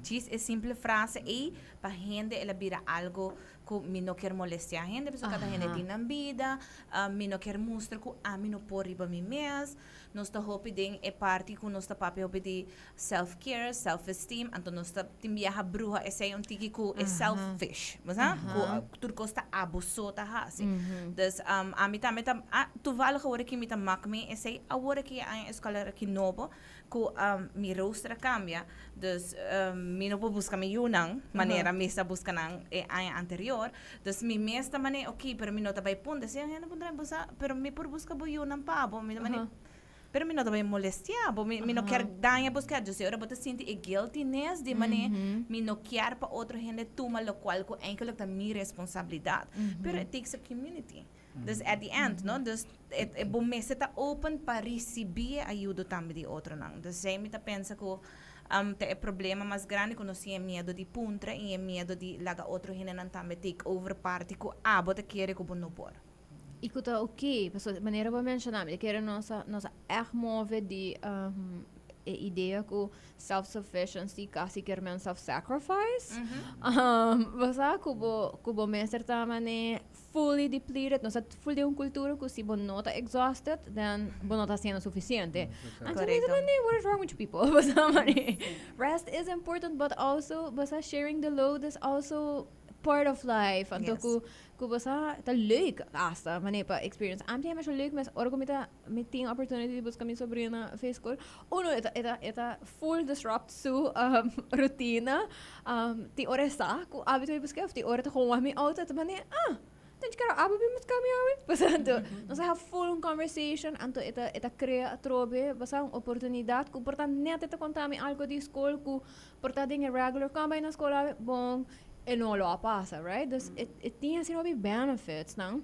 Djis e simple frase ei pa hende el a bira algo ku mi no kier molestia hende pasobra kada hende tin nan bida, mi no kier mustra ku ami no por riba mi mes. Nos ta hopi den e parti ku nos ta papia hopi di self care, self esteem, anto nos ta tin biaha bruha esei un tiki ku e selfish, bo sa? Ku tur kos ta abo so ta hasi. Dus ami tambe ta, toevallig awor aki mi ta mak mi esei awor aki e aña eskolar aki nobo ku mi rooster a kambia, dus mi no por buska mi yunan manera mi sa buska nan e aña anterior, dus mi mes ta manera ok pero mi no ta bai punta, si un hende puntra mi bo sa pero mi por buska bo yunan pa bo, mi ta manera. Pero mi no ta bay molestia bo, mi no kier daña bo schedule. Si ora bo ta sinti e guiltiness di mane mi no kier pa otro hende tuma locual cu eigenlijk ta mi responsabilidad. Pero it takes a community. Dus at the end, no? Dus e bo mester ta open pa ricibi e ayudo tambe di otronan. Dus esey mi ta pensa cu ta e problema mas grandi cu nos tin e miedo di puntra y e miedo di laga otro hendenan tambe take over parti cu abo ta kere cu bo no por. I ku ta oké, pasobra manera bo a menshoná, mi ta kere nos a ègt move di e idea ku self-sufficiency kasi kier men self-sacrifice. Bo sa ku bo mester ta manera fully depleted, nos a full den un kultura ku si bo no ta exhausted, then bo no ta hasiendo sufisiente. Anto mi ta manera, "What is wrong with you people?" Bo sa manera, rest is important, but also, bo sa, sharing the load is also part of life. Anto ku bo sa ta leuk hasta manera pa experience. Ami ta masha leuk mes ora ku mi ta mi tin opportunity di buska mi sobrina fe skol. Uno e ta full disrupt su rutina. Tin ora e sa ku abi ta bai buska of tin ora ta gewoon wak mi auto, e ta manera, "Ah, den kero abo bin buska mi awe?" Pues anto nos a have full un conversation, anto e ta crea atrobe, bo sa, un oportunidad ku por ta net e ta konta mi algo di skol ku por ta den e regular kon bai na skol awe bon e no lo a pasa, right? Dus e tin asina hopi benefits nan.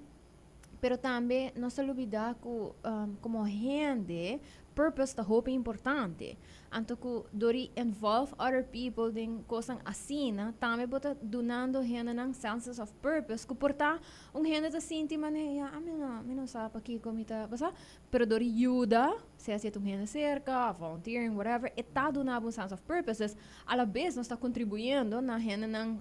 Pero tambe nos ta lubida ku komo hende purpose ta hopi importante. Anto ku dor di involve other people den kosnan asina, tambe bo ta dunando hendenan senses of purpose ku por ta un hende ta sinti manera, "Ya, ami no, mi no sa pakiko mi ta," bo sa? Pero dor di yuda, sea si e ta un hende serka, volunteering, whatever, e ta duna bo un sense of purpose. Dus a la bes nos ta kontribuyendo na hendenan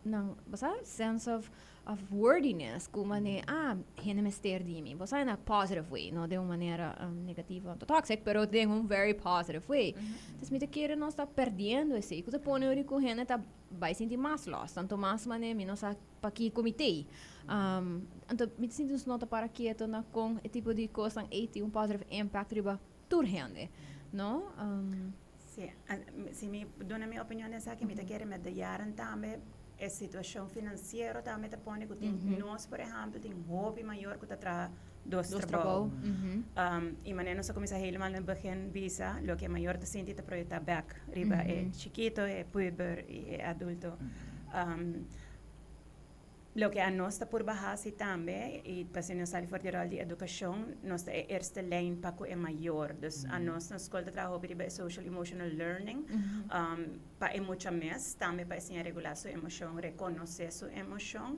nan, bo sa, sense of of worthiness, ku mane, ah, hende mester di mi. Bo sa in a positive way, no den un manera negativo anto toxic, pero den un very positive way. Dus mi ta kere nos ta perdiendo esei, ku ta pone ori ku hende ta bai sinti mas lost, tanto mas mane mi no sa pakiko mi t'ei. Anto mi ta sinti nos no ta para keto na kon e tipo di kosnan ei tin un positive impact riba tur hende, no? Sí, si mi duna mi opinion den esaki, mi ta kere met de jaren tambe e situacion financiero tambe ta pone cu tin nos, por ehempel, tin hopi mayor cu ta traha dos trabou. Y manera nos a cuminsa helemaal na begin bisa, loke e mayor ta sinti ta proyecta bek riba e chikito, e puber y e adulto. Loke anos ta purba hasi tambe, i pasobra nos sali for di ròl di edukashon, nos ta e eerste lijn pa ku e mayor. Dus anos na skol ta traha hopi riba e social emotional learning, pa e mucha mes, tambe pa e siña regulá su emoshon, rekonosé su emoshon,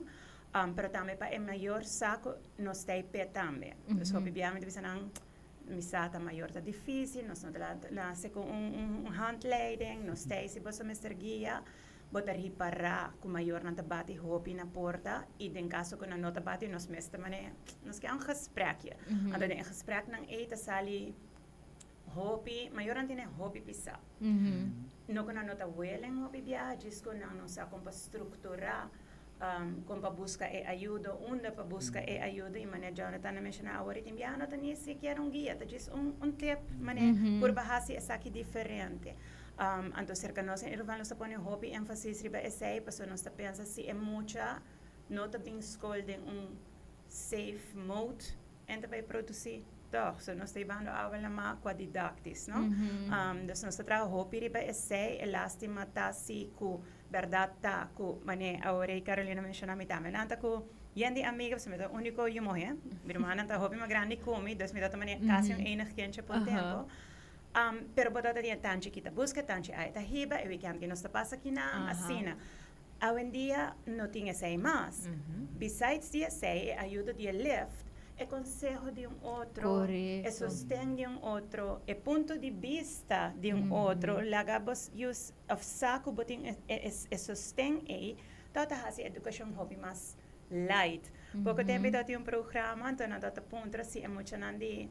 pero tambe pa e mayor sa ku nos ta ei p'e tambe. Dus hopi biaha mi ta bisa nan, mi sa ta mayor ta difísil, nos no ta nase ku un handleiding, nos ta ei si boso mester guia. Bo ta ripará ku mayornan ta bati hopi na porta i den kaso ku nan no ta bati nos mes ta manera nos ke un gesprekje. Anto den e gespreknan ei ta sali hopi, mayornan tene hopi pisá. No ku nan no ta welen hopi biaha, djis ku nan no sa kon pa strukturá, kon pa buska e ayudo, unda pa buska e ayudo i manera Jonathan a menshoná awor i tin biaha no ta ni sikiera un guia, ta djis un tip manera purba hasi esaki diferente. Anto serka nos en Irvan nos ta pone hopi énfasis riba esei pasobra nos ta pensa si e mucha no ta bin skol den un safe mode en ta bai produsí tòg. So nos ta hibando awa na ma kua didaktis, no? Dus nos ta traha hopi riba esei. E lástima ta si ku bèrdat ta ku manera awor ei Carolina menshoná mi tambe nan ta ku yen di amiga pasobra mi ta úniko yu muhé. Mi rumannan ta hopi mas grandi ku mi, dus mi ta ta manera kasi un enig kindje pa un tempu. Pero bo ta ta di tanchi ki ta buska, tanchi ai ta hiba, e weekend ki nos ta pasa kinan, asina. Awendia no tin esei mas. Besides di esei, e ayudo di e lift, e conseho di un otro, e sosten di un otro, e punto di bista di un otro, laga bo yu of sa ku bo tin e sosten ei, ta ta hasi educacion hopi mas light. Poko tempo ta tin un programa, anto nan ta ta puntra si e muchanan di.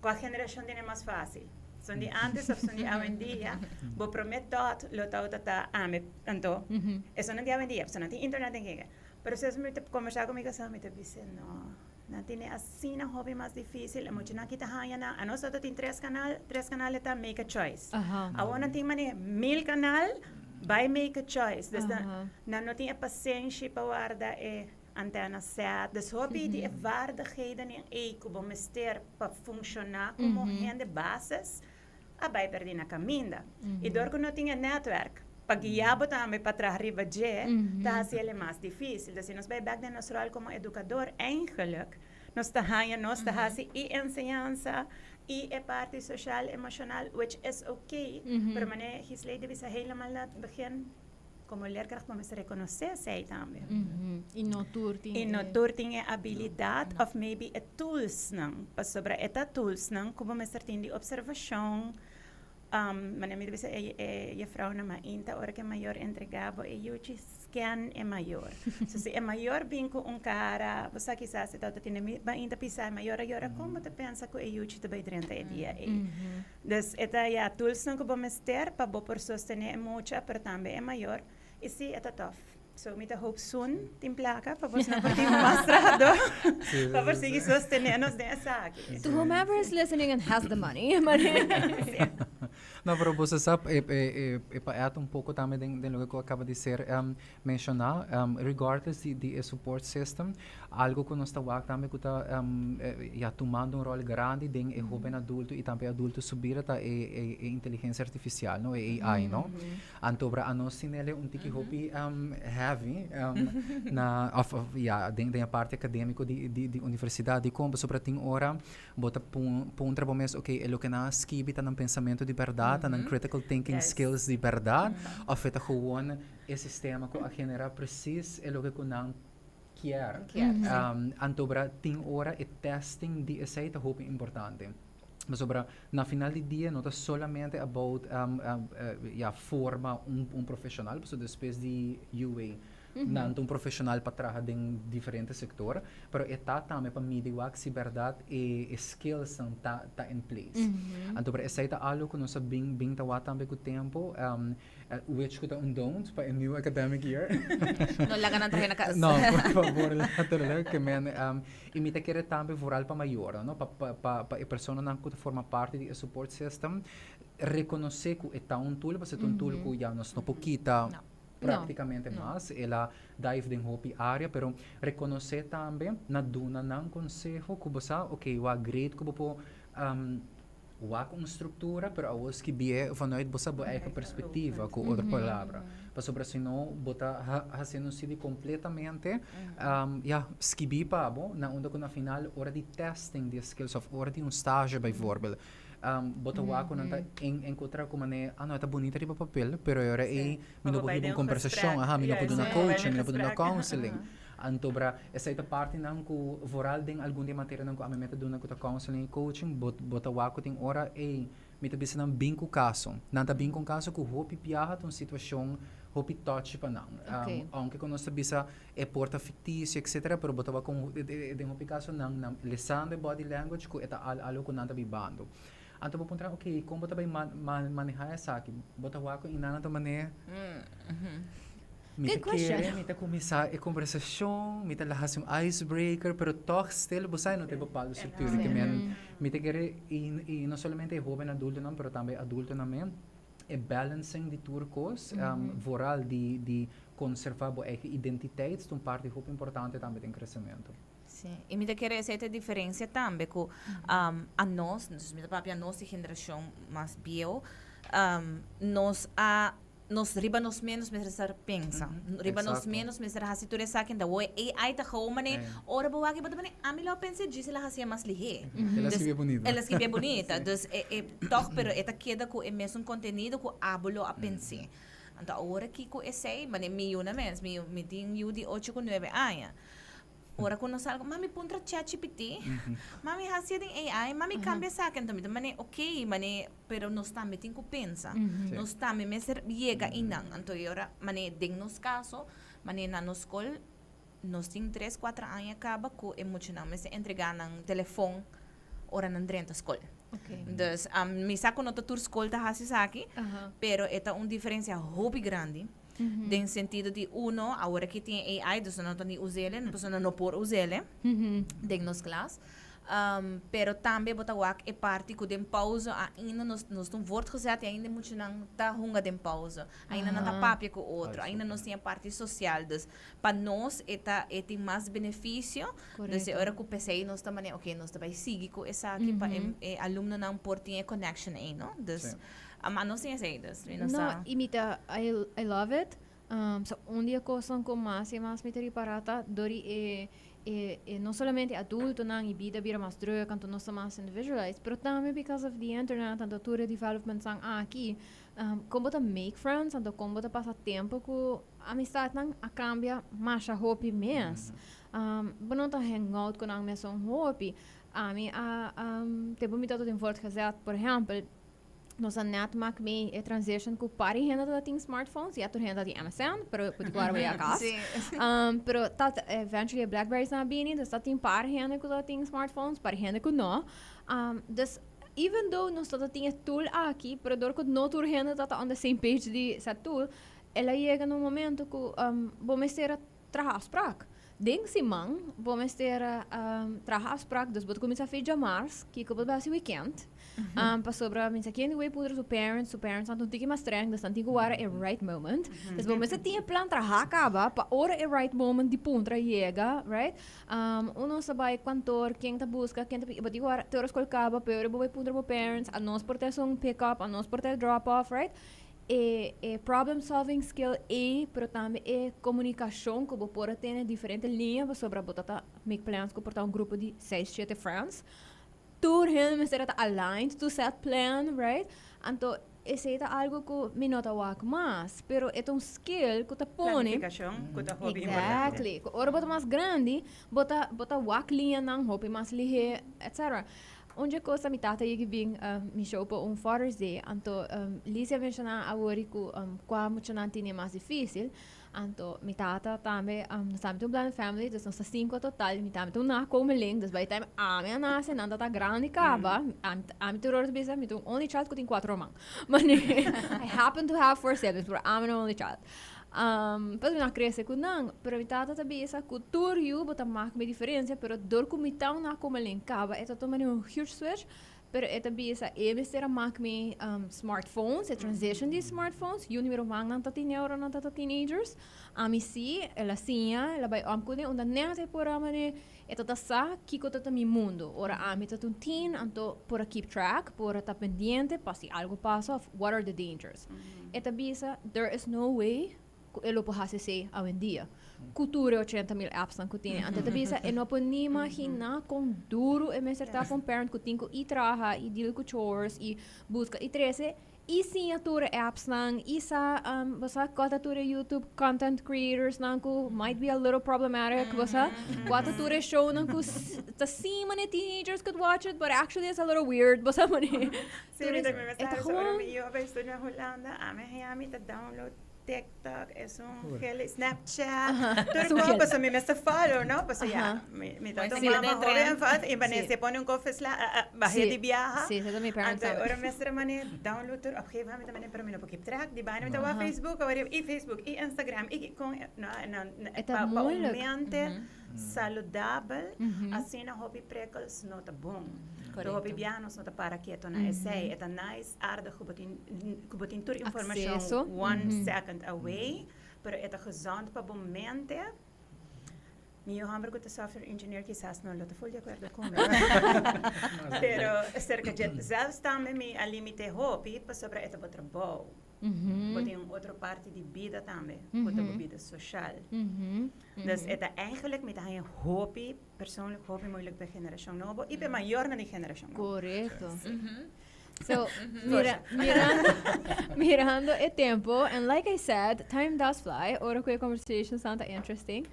Kua generashon tene mas fásil? Son di ántes òf son di awendia? Bo promé tòt lo tabata ta ami. Anto, esunnan di awendia, pasobra nan tin internet den keke. Pero si mi ta kombersá ku mi kasá, mi ta bisa, no, nan tene asina hopi mas difísil. E muchanan aki ta haña nan. Anos tabata tin tres kanal, tres kanal e ta make a choice. Awor nan tin manera mil kanal, bai make a choice. Dus nan no tin e pasenshi pa warda e. Antena set. Dus hopi di e vaardigheden ei ku bo mester pa funshoná komo hende basis a bai pèrdí na kaminda. I dor ku no tin e nètwèrk pa guia bo tambe pa traha riba dje, ta hasi el e mas difísil. Dus si nos bai bèk den nos ròl komo edukador, eigenlik nos ta haña nos ta hasi i enseñansa i e parti soshal, emoshonal, which is oké, pero manera Gisley a bisa helemaal na begin, Como leerkracht bo mester reconoce esey tambe. Y no tur tin Y no tur tin e habilidad of maybe e toolsnan. Pasobra e ta toolsnan cu bo mester tin di observacion. Manera mi ta bisa e juffrouwnan mainta ora cu e mayor entrega bo e yuchi, scan e mayor. So si e mayor bin cu un cara, bo sa kisas e tabata tene mainta pisa e mayor a yora, con bo ta pensa cu e yuchi ta bay drenta e dia ey? Dus e ta ya toolsnan ku bo mester pa bo por sostené e mucha pero tambe e mayor. I sí, e ta tòf. So mi ta hoop soon tin plaka pa bosnan por tin mas trahadó pa por sigui sostené nos den esaki. To whomever is listening and has the money. No, pero boso sa e e e pa add un poko tambe den den loke ku a kaba di ser menshoná, regardless di di e support system, algo ku nos ta wak tambe ku ta ya tumando un ròl grandi den e hóben adulto i tambe e adulto su bida ta e e e inteligensia artifisial, no, e AI, no. Antobra anos tin el un tiki hopi heavy na òf òf ya den den e parti akadémiko di di di universidat. Dikon? Pasobra tin ora Bo ta puntra bo mes, ok, e loke nan a skibi ta nan pensamentu di bèrdat, ta nan critical thinking skills di bèrdat, òf e ta gewoon e sistema ku a generá presis e loke ku nan kier? Antobra tin ora e testing di esei ta hopi importante. Pasobra na final di dia no ta solamente about ya forma un profeshonal, pasobra despues di UA. Nan ta un profesional pa traha den diferente sector, pero e ta tambe pa midi wak si berdad e skillsnan ta in place. Anto pero esey ta algo cu nos a bin ta wak tambe cu tempo, which cu ta un don't pa e new academic year. No laga nan traha na cas. No, por favor, letterlijk. Ke men, y mi ta kere tambe vooral pa mayornan, no, pa e personanan cu ta forma parti di e support system, reconoce cu e ta un tool, pasobra e ta un tool cu ya nos no por kita. Prácticamente mas. El a dive den hopi área, pero rekonosé tambe na duna nan konseho ku bo sa, ok, wak great ku bo por wak un struktura, pero awor skibié vanuit bo sa bo eigen perspektiva, ku otro palabra. Pasobra si no bo ta hasiendo un CD kompletamente, ya, skibí pa bo, na unda ku na final ora di testing di e skills òf ora di un stage bijvoorbeeld, bo ta wak ku nan ta enkontrá ku manera, ah no, e ta bunita riba papel, pero e ora ei mi no por hiba un kombersashon, aha, mi no por duna coaching, mi no por duna counseling. Anto bra, esei ta partinan ku vooral den algun di e materianan ku ami mi ta duna ku ta counseling i coaching, bo ta wak ku tin ora ei mi ta bisa nan bin ku kaso. Nan ta bin ku un kaso ku hopi biaha ta un situashon hopi touchy pa nan. Aunke ku nos ta bisa e por ta ficticio etcetera, pero bo ta wak con den hopi caso nan nan lesando e body language cu e ta algo cu nan ta bibando. Anto bo puntra ok con bo ta bay maneha esaki? Bo ta wak cu y nan ta maneha? Mi ta kere, mi ta cuminsa e conversacion, mi ta haci un icebreaker, pero toch still bo sa e no ta e bepaalde structura ke men mi ta kere y no solamente e hoben adultonan pero tambe e adultonan mes. E balancing di tur cos, vooral di conserva bo eigen identiteit, ta un parti hopi importante tambe den crecemento. Sí, y mi ta kere esey ta e diferencia tambe cu anos, dus mi ta papia anos di generacion mas bieu, nos a, nos riba nos mes nos mester sa pensa, riba nos mes nos mester haci tur esaki, anto awor e AI ta gou mane, ora bo wak bo ta mane, ami lo a pensa djis el a haci'e mas lihe. El a skibi'e bunita. El a skibi'e bunita, dus e tog pero e ta keda ku e mesun kontenido ku abo lo a pens'é. Anto awor aki ku esei, mane mi yu na mes, mi mi tin yu di ocho ku nuebe aña. Ora ku nos sal, mami puntra ChatGPT, mami hasié den AI, mami kambia esaki. Anto mi ta mane ok, mane pero nos tambe tin ku pensa. Nos tambe mester yega einan. Anto e ora mane den nos kaso, mane na nos skol, nos tin tres kuater aña kaba ku e muchanan mester entregá nan telefon ora nan drenta skol. Dus mi sa ku no ta tur skol ta hasi esaki, pero e ta un diferensia hopi grandi den sentido di uno, awor aki tin e AI, dus nan no ta ni us'ele, pasobra nan no por us'ele den nos klas. Pero tambe bo ta wak e parti ku den pauze ainda nos nos ta un voortgezet i ainda e muchanan ta hunga den pauze, ainda nan ta papia ku otro, ainda nos tin e parti sosial. Dus pa nos e ta e tin mas benefisio. Dus e ora ku p'esei nos ta manera oke nos ta bai sigui ku esaki pa e e alumnonan por tin e connection ei no. Dus ama nos tin esei dus mi no sa. No i mi ta I I love it. So un di e kosnan ku mas i mas mi ta ripará ta dor di e e e no solamente adultonan i bida bira mas druk anto nos ta mas individualized pero tambe because of the internet anto tur e developmentsnan aki kon bo ta make friends anto kon bo ta pasa tempo ku Amistadnan a cambia masha hopi mes. Bo no ta hang out cu nan mesun hopi. Ami a tempo mi tabata den voortgezet, por ehempel, nos a net mak mee e transition cu par di hende tabata tin smartphones, ya tur hende tabatin MSN, pero cu di cu ora bo yega cas. Pero ta eventually e Blackberries nan a bini, dus tabatin par hende cu tabatin smartphones, par hende cu no. Dus even though nos tabatin e tool aki, pero dor cu no tur hende tabata on the same page di sa tool, El a yega na un momento ku bo mester a traha afsprak. Den siman bo mester a traha afsprak, dus bo ta kuminsá fecha djamars, kiko bo ta bai hasi wikènt. Pasobra mi sa ken di wei puntra su parents, su parents nan ta un tiki mas streng, dus nan tin ku wara e right moment. Dus bo mester tin e plan trahá kaba pa ora e right moment di puntra yega, right? Uno sa bai kantor, ken ta buska, ken ta piki, bo tin ku wara te ora skol kaba, pe ora bo bai puntra bo parents, anos por ta esun pick up, anos por ta e drop off, right? E e problem solving skill ei, pero tambe e komunikashon ku bo por a tene diferente liña pasobra bo ta ta make plans ku por ta un grupo di seis, shete friends. Tur hende mester a ta aligned to set plan, right? Anto esei ta algu ku mi no ta wak mas, pero e ta un skill ku ta pone. Planifikashon ku ta hopi importante. Exactly. Ku ora bo ta mas grandi, bo ta bo ta wak liñanan hopi mas lihé, etcetera. Un dje kos ta mi tata yegi bin mi show pa un Father's Day, anto Lizzie a menshoná awor ku kua muchanan tene mas difísil. Anto mi tata tambe, nos tambe ta un blended family, dus nos ta cinco total, mi tambe ta un nakomeling, dus by the time ami a nace nan ta grandi caba, ami tur ora ta bisa mi ta un only child cu tin cuatro ruman. Mane I happen to have four siblings, pero ami no only child. Pues mi no a crece cu nan, pero mi tata ta bisa cu tur yu bo ta mak mi diferencia, pero dor cu mi ta un nakomeling caba e ta tuma un huge switch. Pero e ta bisa e mester a mak mi smartphones, e transition di smartphones. Yu mi rumannan ta tine ora nan ta teenagers. Ami si, el a siña, el a bai om kuné, unda net e por a mane e ta ta sa kiko ta ta mi mundo. Ora ami ta ta un teen, anto por a keep track, por a ta pendiente pa si algo pasa of what are the dangers. E ta bisa there is no way ku e lo por hasi esei awendia. Ku tur e 80.000 appsnan ku tene. Anto e ta bisa e no por ni imaginá kon duru e mester ta pa un parent ku tin ku i traha i deal ku chores i buska i trese i siña tur e appsnan i sa bo sa kua ta tur e YouTube content creatorsnan ku might be a little problematic bo sa kua ta tur e shownan ku ta sima ne teenagers could watch it but actually it's a little weird bo sa mane. Sí, mi tambe me sa ora mi yu a bai studia na Hulanda ami a mi ta download TikTok, esun gele, Snapchat, tur cos, pasobra mi mester follow, no? Pasobra ya, mi ta un mama hoben en vast, y wanneer se pone un cos sla, bah'é di biaha, anto ora mester mane download tur, op gegeven moment mi ta mane, pero mi no por keep track di baina, mi ta wak Facebook, awor y Facebook, y Instagram, y con, no, no, pa un mente saludabel, asina hopi prikkels no ta bon. Hopi biaha nos no ta para keto na esei, e ta nice. Aardig ku bo tin ku bo tin tur informashon Acceso. one second away, pero e ta gezond pa bo mente. Mi yu hòmber ku ta software engineer kisas no lo ta ful di akuerdo ku mi. Pero serka dje zelfs tambe mi a limité hopi pasobra e ta bo trabou. Bo tin un otro parti di bida tambe ku ta bo bida soshal. Dus e ta eigenlijk mi ta haña hopi persoonlijk hopi moeilijk pa e generashon nobo i pa e mayornan di generashon nobo. Korekto. So, mira, mirando, mirando e tempo, and like I said, time does fly. Ora ku e conversations ta interesting.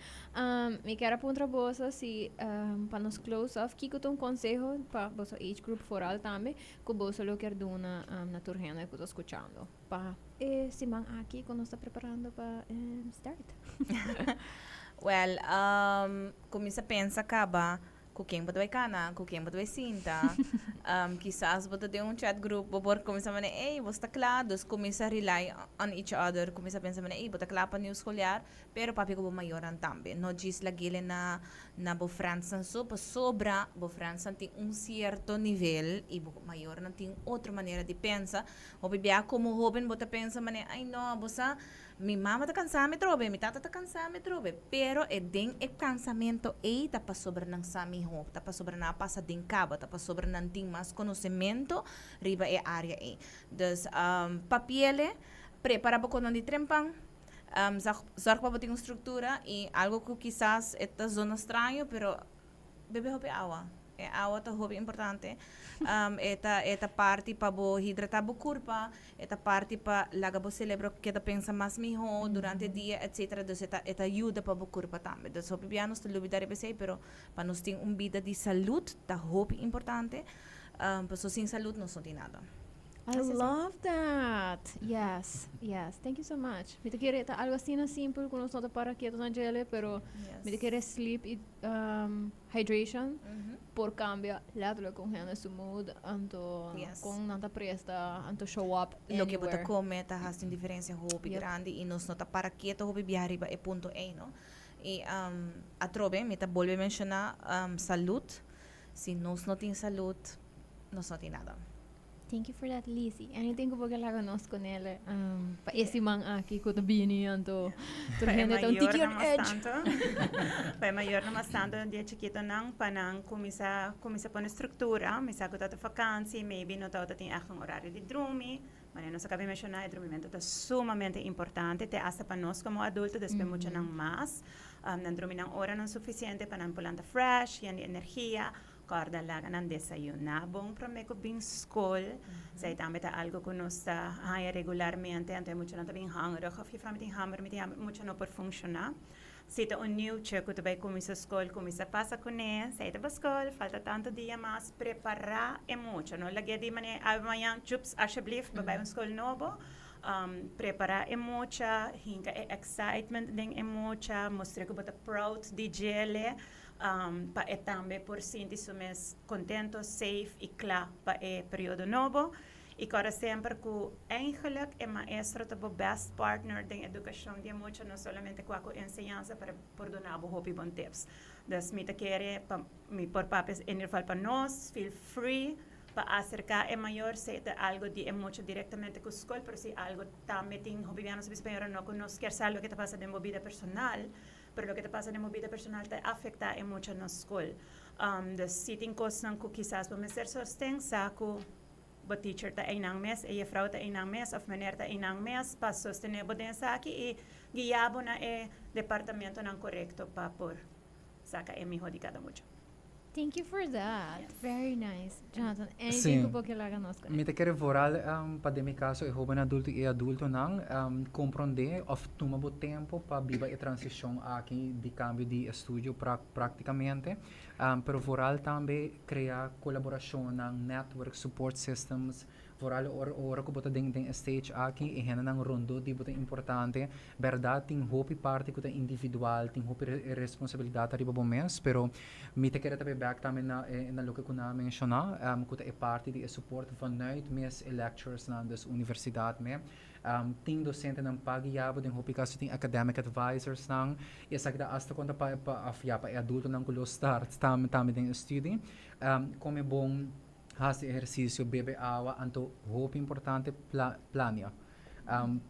Mi kier a puntra boso si um, pa nos close off, kiko ta un conseho pa boso age group vooral tambe, ku boso lo kier duna um, na tur hende ku ta skuchando pa e siman aki ku nos ta preparando pa um, start. Well, um, kuminsa pensa kaba Ku ken bo ta bai kana, ku ken bo ta bai sinta. Kisas bo ta den un chat group, bo por kuminsá manera, ey, bo sta kla? Dus kuminsá rely on each other, kuminsá pensa manera, ey, bo ta kla pa nieuw schooljaar? Pero papia ku bo mayornan tambe. No djis lag'el na na bo friendsnan so, pasobra bo friendsnan tin un sierto nivel i bo mayornan tin otro manera di pensa. Hopi bia komo hoben bo ta pensa manera, ay no, bo sa, Mi mama ta kansa mi trobe, mi tata ta kansa mi trobe, pero e den e kansamento ei ta pasobra nan sa mihó, ta pasobra nan a pasa den kaba, ta pasobra nan tin mas konosemento riba e área ei. Dus, papiele, prepara bo konon di trempan, zòrg pa bo tin un struktura i algu ku kisas e ta zona straño, pero bebe hopi awa. E awa ta hopi importante. E ta e ta parti pa bo hidrata bo kurpa, e ta parti pa laga bo selebro keda pensa mas mihó durante e dia, etcetera. Dus e ta e ta yuda pa bo kurpa tambe. Dus hopi bia nos ta lubida riba esei, pero pa nos tin un bida di salud ta hopi importante, pasobra sin salud nos no tin nada. I love that! Yes, yes. Thank you so much. Mi ta kere ta algo asina simpel ku nos no ta para ketu na djele, pero mi ta kere sleep i hydration por cambia letterlijk con hende su mood anto con nan ta presta anto show up anywhere. Loke bo ta come ta haci un diferencia hopi grandi y nos no ta para keto hopi biaha riba e punto ey no. Y atrobe mi ta bolbe menciona salud, si nos no tin salud nos no tin nada. Thank you for that Lizzy. Anything ku bo ke laga nos con el pa e siman aki ku ta bini anto tur hende ta un tiki on edge. Pa e mayornan mas tanto di e chikitonan pa nan kuminsá kuminsá pone struktura. Mi sa ku ta ta vakansi maybe no tabata tin ègt un orario di drumi. Manera nos a kaba di menshoná e drumimentu ta sumamente importante te asta pa nos komo adulto despues muchanan mas. Nan drumi nan oranan sufisiente pa nan por lanta fresh yen di energia. Kòrda laga nan desayuná bon promé ku bin skol. Esei tambe ta algu ku nos ta haña regularmente. Anto e muchanan ta bin hangerig òf jufrou mi tin hamber, mi tin hamber. Mucha no por funshoná. Si ta un nieuwtje ku ta bai kuminsá skol, kuminsá pasa kuné. Esei ta bo skol, falta tantu dia mas. Prepará e mucha. No lag'é di manera awe mañan, chups, ashablief, bo bai un skol nobo. Prepara e mucha, hinka e excitement den e mucha, mustra ku bo ta proud di djele, pa e tambe por sinti su mes contento, safe y kla pa e periodo nobo. Y kòrda semper ku eigenlijk e maestro ta bo best partner den edukashon di e mucha, no solamente kua ku enseñansa, pero por duna bo hopi bon tips. Dus mi ta kere pa mi por papia in ieder geval pa nos, feel free pa aserká e mayor si ta algo di e mucha direktamente ku skol, pero si algo tambe tin hopi bia nos a bisa mayornan no ku nos kier sa loke ta pasa den bo bida personal, pero loke ta pasa den bo bida personal ta afektá e mucha na skol. Dus si tin kosnan ku kisas bo mester sosten, sa ku bo teacher ta einan mes, e jefrouw ta einan mes of meneer ta einan mes pa sostené bo den esaki i guia bo na e departamentonan korekto pa por saka e mihó di kada mucha. Thank you for that. Yes. Very nice. Jonathan, anything ku bo ke laga nos Mi ta kere vooral pa den mi kaso e hoben adulto i e adultonan komprondé òf tuma bo tempu pa biba e transishon aki di kambio di estudio praktikamente. Pero vooral tambe krea kolaborashonnan, network, support systems. Vooral ora ora ku bo ta den den e stage aki e hendenan rondó di bo ta importante. Bèrdat tin hopi parti ku ta individual, tin hopi responsabilidat ariba bo mes, pero mi ta kere ta bay bèk tambe na e na loke ku nan a menshoná, ku ta e parti di e support vanuit mes e lecturersnan, dus universidat me. Tin dosentenan pa guia bo, den hopi kaso tin academic advisorsnan, i esaki ta asta konta pa pa òf ya pa e adultonan ku lo start tambe tambe den e studie. Kome bon. Hasi ehersisio, bebe awa, anto hopi importante plania.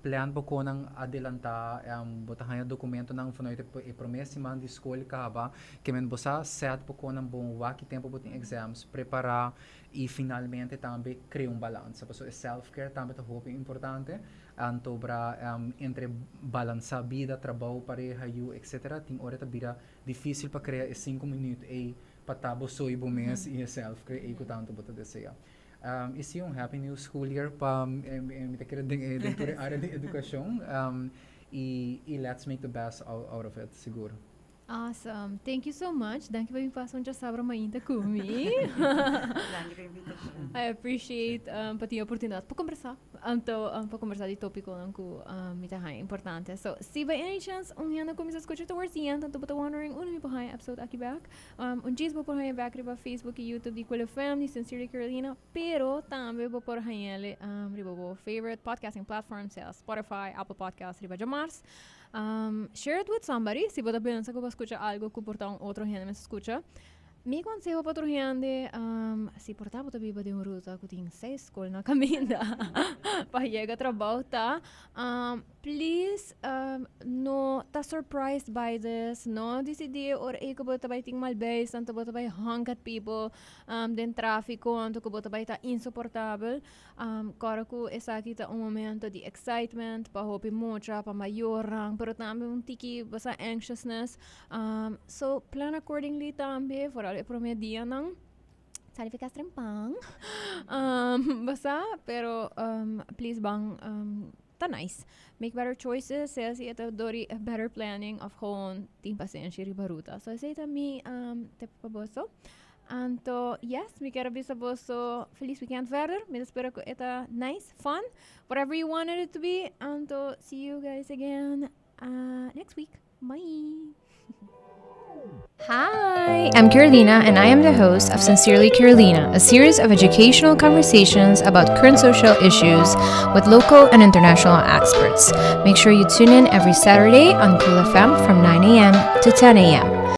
Plan bo konan adelantá, bo ta haña dokumentonan vanuit e promé siman di skol kaba, ke men bo sa sèt bo konan bon, wak ki tempu bo tin exams, prepará i finalmente tambe krea un balansa. Pasobra e self care tambe ta hopi importante, anto bra entre balansá bida, trabou, pareha, yu, etcetera, tin ora ta bira difísil pa krea e sinku minüt ei pa ta bo so i bo mes i e self kre ei ku tantu bo ta desea. I si un happy new school year pa mi ta kere den den tur e area di edukashon i i let's make the best out of it sigur. Awesome. Thank you so much. Danki pa bin pasa un djasabra mainta ku mi. Danki pa invitashon. I appreciate pa tin e oportunidat pa kombersá. Anto pa kombersá di topikonan ku mi ta haña importante. So, si by any chance un hende kuminsá skucha towards the end, anto bo ta wondering unda mi por haña episode aki bek, un djis bo por haña bek riba Facebook i YouTube di Cool FM, di Sincerely Carolina, pero tambe bo por hañ'el riba bo favorite podcasting platform, sea Spotify, Apple Podcasts, riba djamars. Share it with somebody, si bo ta pensa ku bo a skucha algu ku por ta un otro hende mester skucha. Mi konseho pa tur hende, si por ta bo ta biba den un ruta ku tin seis skol na kaminda pa yega trabou ta, please no ta surprised by this, no disidí e ora ei ku bo ta bai tin mal beis, anto bo ta bai honk at people den trafiko, anto ku bo ta bai ta insoportabel. Kòrda ku esaki ta un momento di excitement pa hopi mucha, pa mayornan, pero tambe un tiki bo sa anxiousness. So plan accordingly tambe, vooral e prome dianan. Sa nifica trempan. Basa, pero please ban ta nice. Make better choices, sea si e ta door di better planning of gewoon tin pasenshi riba ruta. So esey ta mi tip pa boso. Anto, yes, mi kier a bisa boso feliz weekend verder. Mi ta spera cu e ta nice, fun, whatever you wanted it to be. Anto, see you guys again next week. Bye. Hi, I'm Carolina, and I am the host of Sincerely Carolina, a series of educational conversations about current social issues with local and international experts. Make sure you tune in every Saturday on Cool FM from 9 a.m. to 10 a.m.